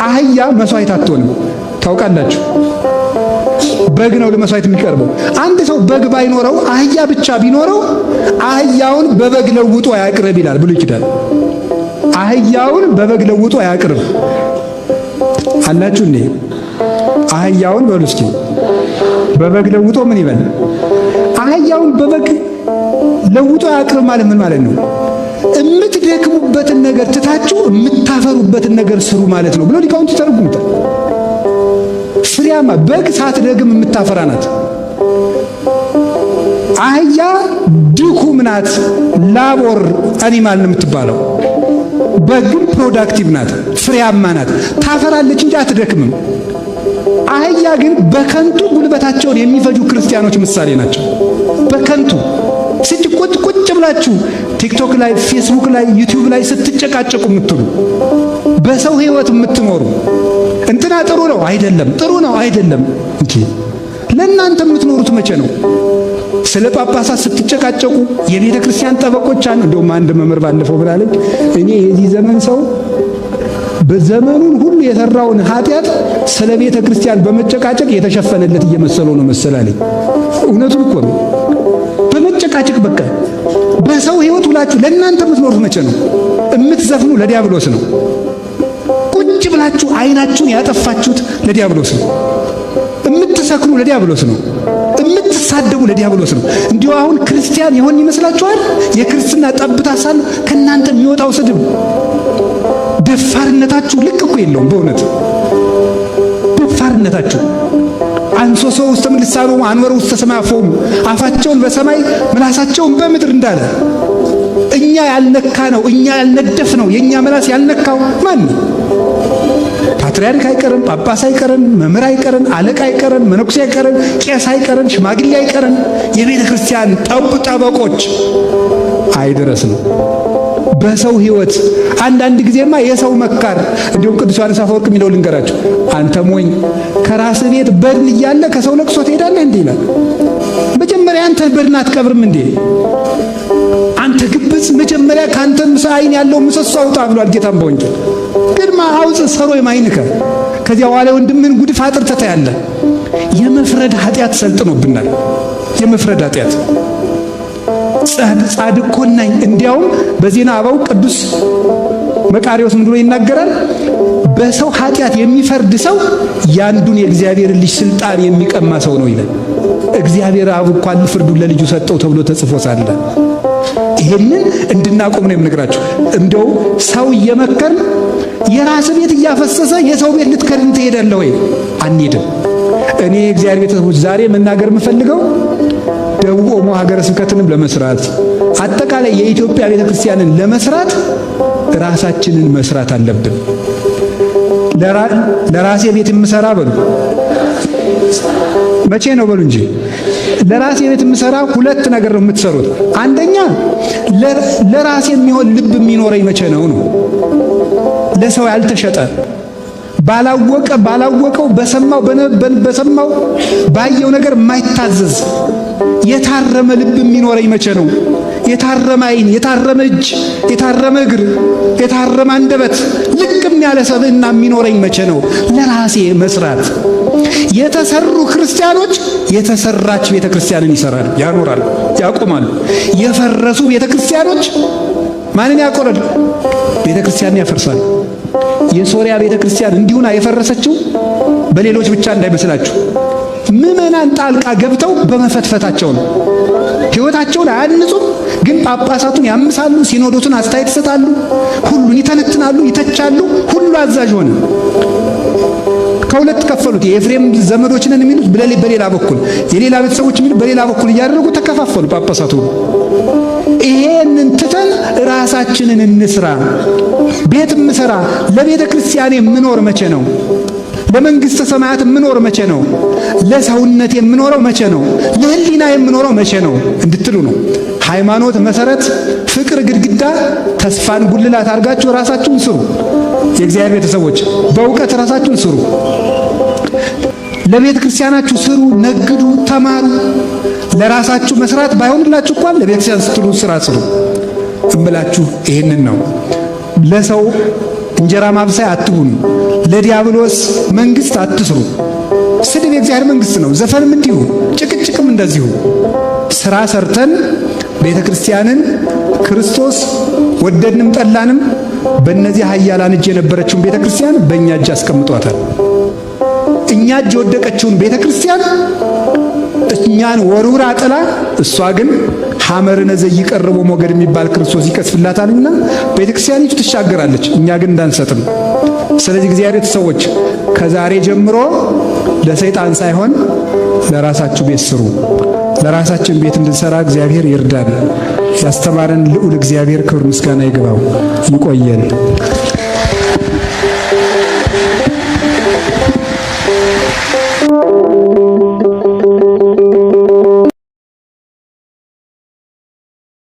አህያ መስዋዕት አትሆንም። ታውቃላችሁ። በግ ነው ለመስዋዕት የሚቀርበው። አንድ ሰው በግ ባይኖረው አህያ ብቻ ቢኖረው አህያውን በበግ ለውጦ አያቅርብ ይላል ብሉይ ኪዳን። አህያውን በበግ ለውጦ አያቅርብ አላችሁ እንዴ? አህያውን በሉ እስኪ በበግ ለውጦ ምን ይበል? አህያውን በበግ ለውጦ አያቅርብ ማለት ምን ማለት ነው? የምትደክሙበትን ነገር ትታችሁ የምታፈሩበትን ነገር ስሩ ማለት ነው ብሎ ሊቃውንቱ ይተረጉሙታል። ፍሬያማ በግ ሳትደግም የምታፈራ ናት። አህያ ድኩም ናት፣ labor animal ነው የምትባለው። በግ ግን productive ናት፣ ፍሬያማ ናት፣ ታፈራለች እንጂ አትደክምም። አህያ ግን በከንቱ ጉልበታቸውን የሚፈጁ ክርስቲያኖች ምሳሌ ናቸው። በከንቱ ቁጭ ቁጭ ብላችሁ TikTok ላይ፣ ፌስቡክ ላይ፣ YouTube ላይ ስትጨቃጨቁ የምትሉ፣ በሰው ህይወት የምትኖሩ፣ እንትና ጥሩ ነው አይደለም፣ ጥሩ ነው አይደለም እንጂ ለእናንተ የምትኖሩት መቼ ነው? ስለ ጳጳሳት ስትጨቃጨቁ የቤተ ክርስቲያን ጠበቆች አሉ። እንደውም አንድ መምህር ባለፈው ብላለች፣ እኔ የዚህ ዘመን ሰው በዘመኑን ሁሉ የሰራውን ኃጢአት ስለ ቤተ ክርስቲያን በመጨቃጨቅ የተሸፈነለት እየመሰለው ነው መሰላለኝ። እውነቱን እኮ ነው። በመጨቃጨቅ በቃ በሰው ህይወት ውላችሁ ለእናንተ የምትኖሩት መቼ ነው? የምትዘፍኑ ለዲያብሎስ ነው። ቁጭ ብላችሁ አይናችሁን ያጠፋችሁት ለዲያብሎስ ነው። የምትሰክሩ ለዲያብሎስ ነው። የምትሳደቡ ለዲያብሎስ ነው። እንዲሁ አሁን ክርስቲያን የሆን ይመስላችኋል? የክርስትና ጠብታ ሳሉ ከእናንተ የሚወጣው ስድብ፣ ደፋርነታችሁ ልክ እኮ የለውም። በእውነት ደፋርነታችሁ አንሶ ውስተ ምልሳኖሙ አንወር ውስተ ሰማይ አፎሙ፣ አፋቸውን በሰማይ ምላሳቸውን በምድር እንዳለ እኛ ያልነካ ነው፣ እኛ ያልነደፍ ነው፣ የእኛ ምላስ ያልነካው ማን ነው? ፓትርያርክ አይቀረን፣ ጳጳስ አይቀረን፣ መምህር አይቀረን፣ አለቃ አይቀረን፣ መነኩሴ አይቀረን፣ ቄስ አይቀረን፣ ሽማግሌ አይቀረን፣ የቤተ ክርስቲያን ጠበቆች አይድረስ ነው። በሰው ህይወት አንዳንድ ጊዜማ የሰው መካር፣ እንዲሁም ቅዱስ ዮሐንስ አፈወርቅ የሚለው ልንገራችሁ። አንተ ሞኝ ከራስ ቤት በድን እያለ ከሰው ለቅሶ ትሄዳለህ እንዴ ይላል። መጀመሪያ አንተ በድን አትቀብርም እንዴ? አንተ ግብዝ መጀመሪያ ካንተ አይን ያለው ምሰሶ አውጣ ብሏል ጌታም በወንጌል። ቅድማ አውፅ ሰሮ የማይንከ ከዚያ በኋላ ወንድምህን ጉድፍ አጥርተህ ታያለህ። የመፍረድ ኃጢአት ሰልጥኖብናል። የመፍረድ ኃጢአት ጻድቅ ኮናኝ። እንዲያውም በዜና አበው ቅዱስ መቃሪዎስ ምን ብሎ ይናገራል? በሰው ኃጢአት የሚፈርድ ሰው ያንዱን የእግዚአብሔር ልጅ ስልጣን የሚቀማ ሰው ነው ይላል። እግዚአብሔር አብ እንኳን ፍርዱን ለልጁ ሰጠው ተብሎ ተጽፎ ሳለ ይሄንን እንድናቆም ነው የምነግራችሁ። እንደው ሰው እየመከርን የራስ ቤት እያፈሰሰ የሰው ቤት ልትከድን ትሄዳለህ ወይ? አንሄድም። እኔ የእግዚአብሔር ቤተሰቦች ዛሬ መናገር የምፈልገው ደቡብ ኦሞ ሀገረ ስብከትንም ለመስራት፣ አጠቃላይ የኢትዮጵያ ቤተክርስቲያንን ለመስራት ራሳችንን መስራት አለብን። ለራሴ ቤት የምሰራ በሉ መቼ ነው በሉ እንጂ ለራሴ ቤት የምሰራ ሁለት ነገር ነው የምትሰሩት። አንደኛ ለራሴ የሚሆን ልብ የሚኖረኝ መቼ ነው ነው ለሰው ያልተሸጠ፣ ባላወቀ ባላወቀው በሰማው በሰማው ባየው ነገር የማይታዘዝ የታረመ ልብ የሚኖረኝ መቼ ነው? የታረመ ዓይን፣ የታረመ እጅ፣ የታረመ እግር፣ የታረመ አንደበት፣ ልቅም ያለ ሰብዕና የሚኖረኝ መቼ ነው? ለራሴ መስራት። የተሰሩ ክርስቲያኖች የተሰራች ቤተ ክርስቲያንን ይሰራሉ፣ ያኖራሉ፣ ያቆማሉ። የፈረሱ ቤተ ክርስቲያኖች ማንን ያቆራል? ቤተ ክርስቲያንን ያፈርሳሉ። የሶሪያ ቤተ ክርስቲያን እንዲሁና የፈረሰችው በሌሎች ብቻ እንዳይመስላችሁ። ምዕመናን ጣልቃ ገብተው በመፈትፈታቸው ነው። ሕይወታቸውን አያንጹም፣ ግን ጳጳሳቱን ያምሳሉ፣ ሲኖዶሱን አስተያየት ይሰጣሉ፣ ሁሉን ይተነትናሉ፣ ይተቻሉ። ሁሉ አዛዥ ሆነ። ከሁለት ከፈሉት። የኤፍሬም ዘመዶች ነን የሚሉት በሌላ በኩል፣ የሌላ ቤተሰቦች የሚሉት በሌላ በኩል እያደረጉ ተከፋፈሉ ጳጳሳቱ። ይሄንን ትተን ራሳችንን እንስራ። ቤት ምሰራ ለቤተ ክርስቲያን የምኖር መቼ ነው? ለመንግስተ ሰማያት የምኖር መቼ ነው? ለሰውነት የምኖረው መቼ ነው? ለህሊና የምኖረው መቼ ነው እንድትሉ ነው። ሃይማኖት መሰረት፣ ፍቅር ግድግዳ፣ ተስፋን ጉልላት አድርጋችሁ ራሳችሁን ስሩ። የእግዚአብሔር ቤተሰቦች በእውቀት ራሳችሁን ስሩ። ለቤተ ክርስቲያናችሁ ስሩ፣ ነግዱ፣ ተማሩ። ለራሳችሁ መስራት ባይሆንላችሁ እንኳን ለቤተ ክርስቲያን ስትሉ ስራ ስሩ እምላችሁ ይሄንን ነው። ለሰው እንጀራ ማብሰያ አትሁኑ። ለዲያብሎስ መንግስት አትስሩ። ስድብ የእግዚአብሔር መንግስት ነው። ዘፈንም እንዲሁ፣ ጭቅጭቅም እንደዚሁ። ስራ ሰርተን ቤተ ክርስቲያንን ክርስቶስ ወደድንም ጠላንም በእነዚህ ኃያላን እጅ የነበረችውን ቤተ ክርስቲያን በእኛ እጅ አስቀምጧታል። እኛ እጅ የወደቀችውን ቤተ ክርስቲያን እኛን ወርውራ ጥላ፣ እሷ ግን ሐመርነ ዘይቀርቦ ሞገድ የሚባል ክርስቶስ ይቀስፍላታልና ቤተ ክርስቲያኒቱ ትሻገራለች። እኛ ግን እንዳንሰጥም። ስለዚህ እግዚአብሔር ሰዎች ከዛሬ ጀምሮ ለሰይጣን ሳይሆን ለራሳችሁ ቤት ስሩ። ለራሳችን ቤት እንድንሰራ እግዚአብሔር ይርዳን። ያስተማረን ልዑል እግዚአብሔር ክብር ምስጋና ይግባው። ይቆየን።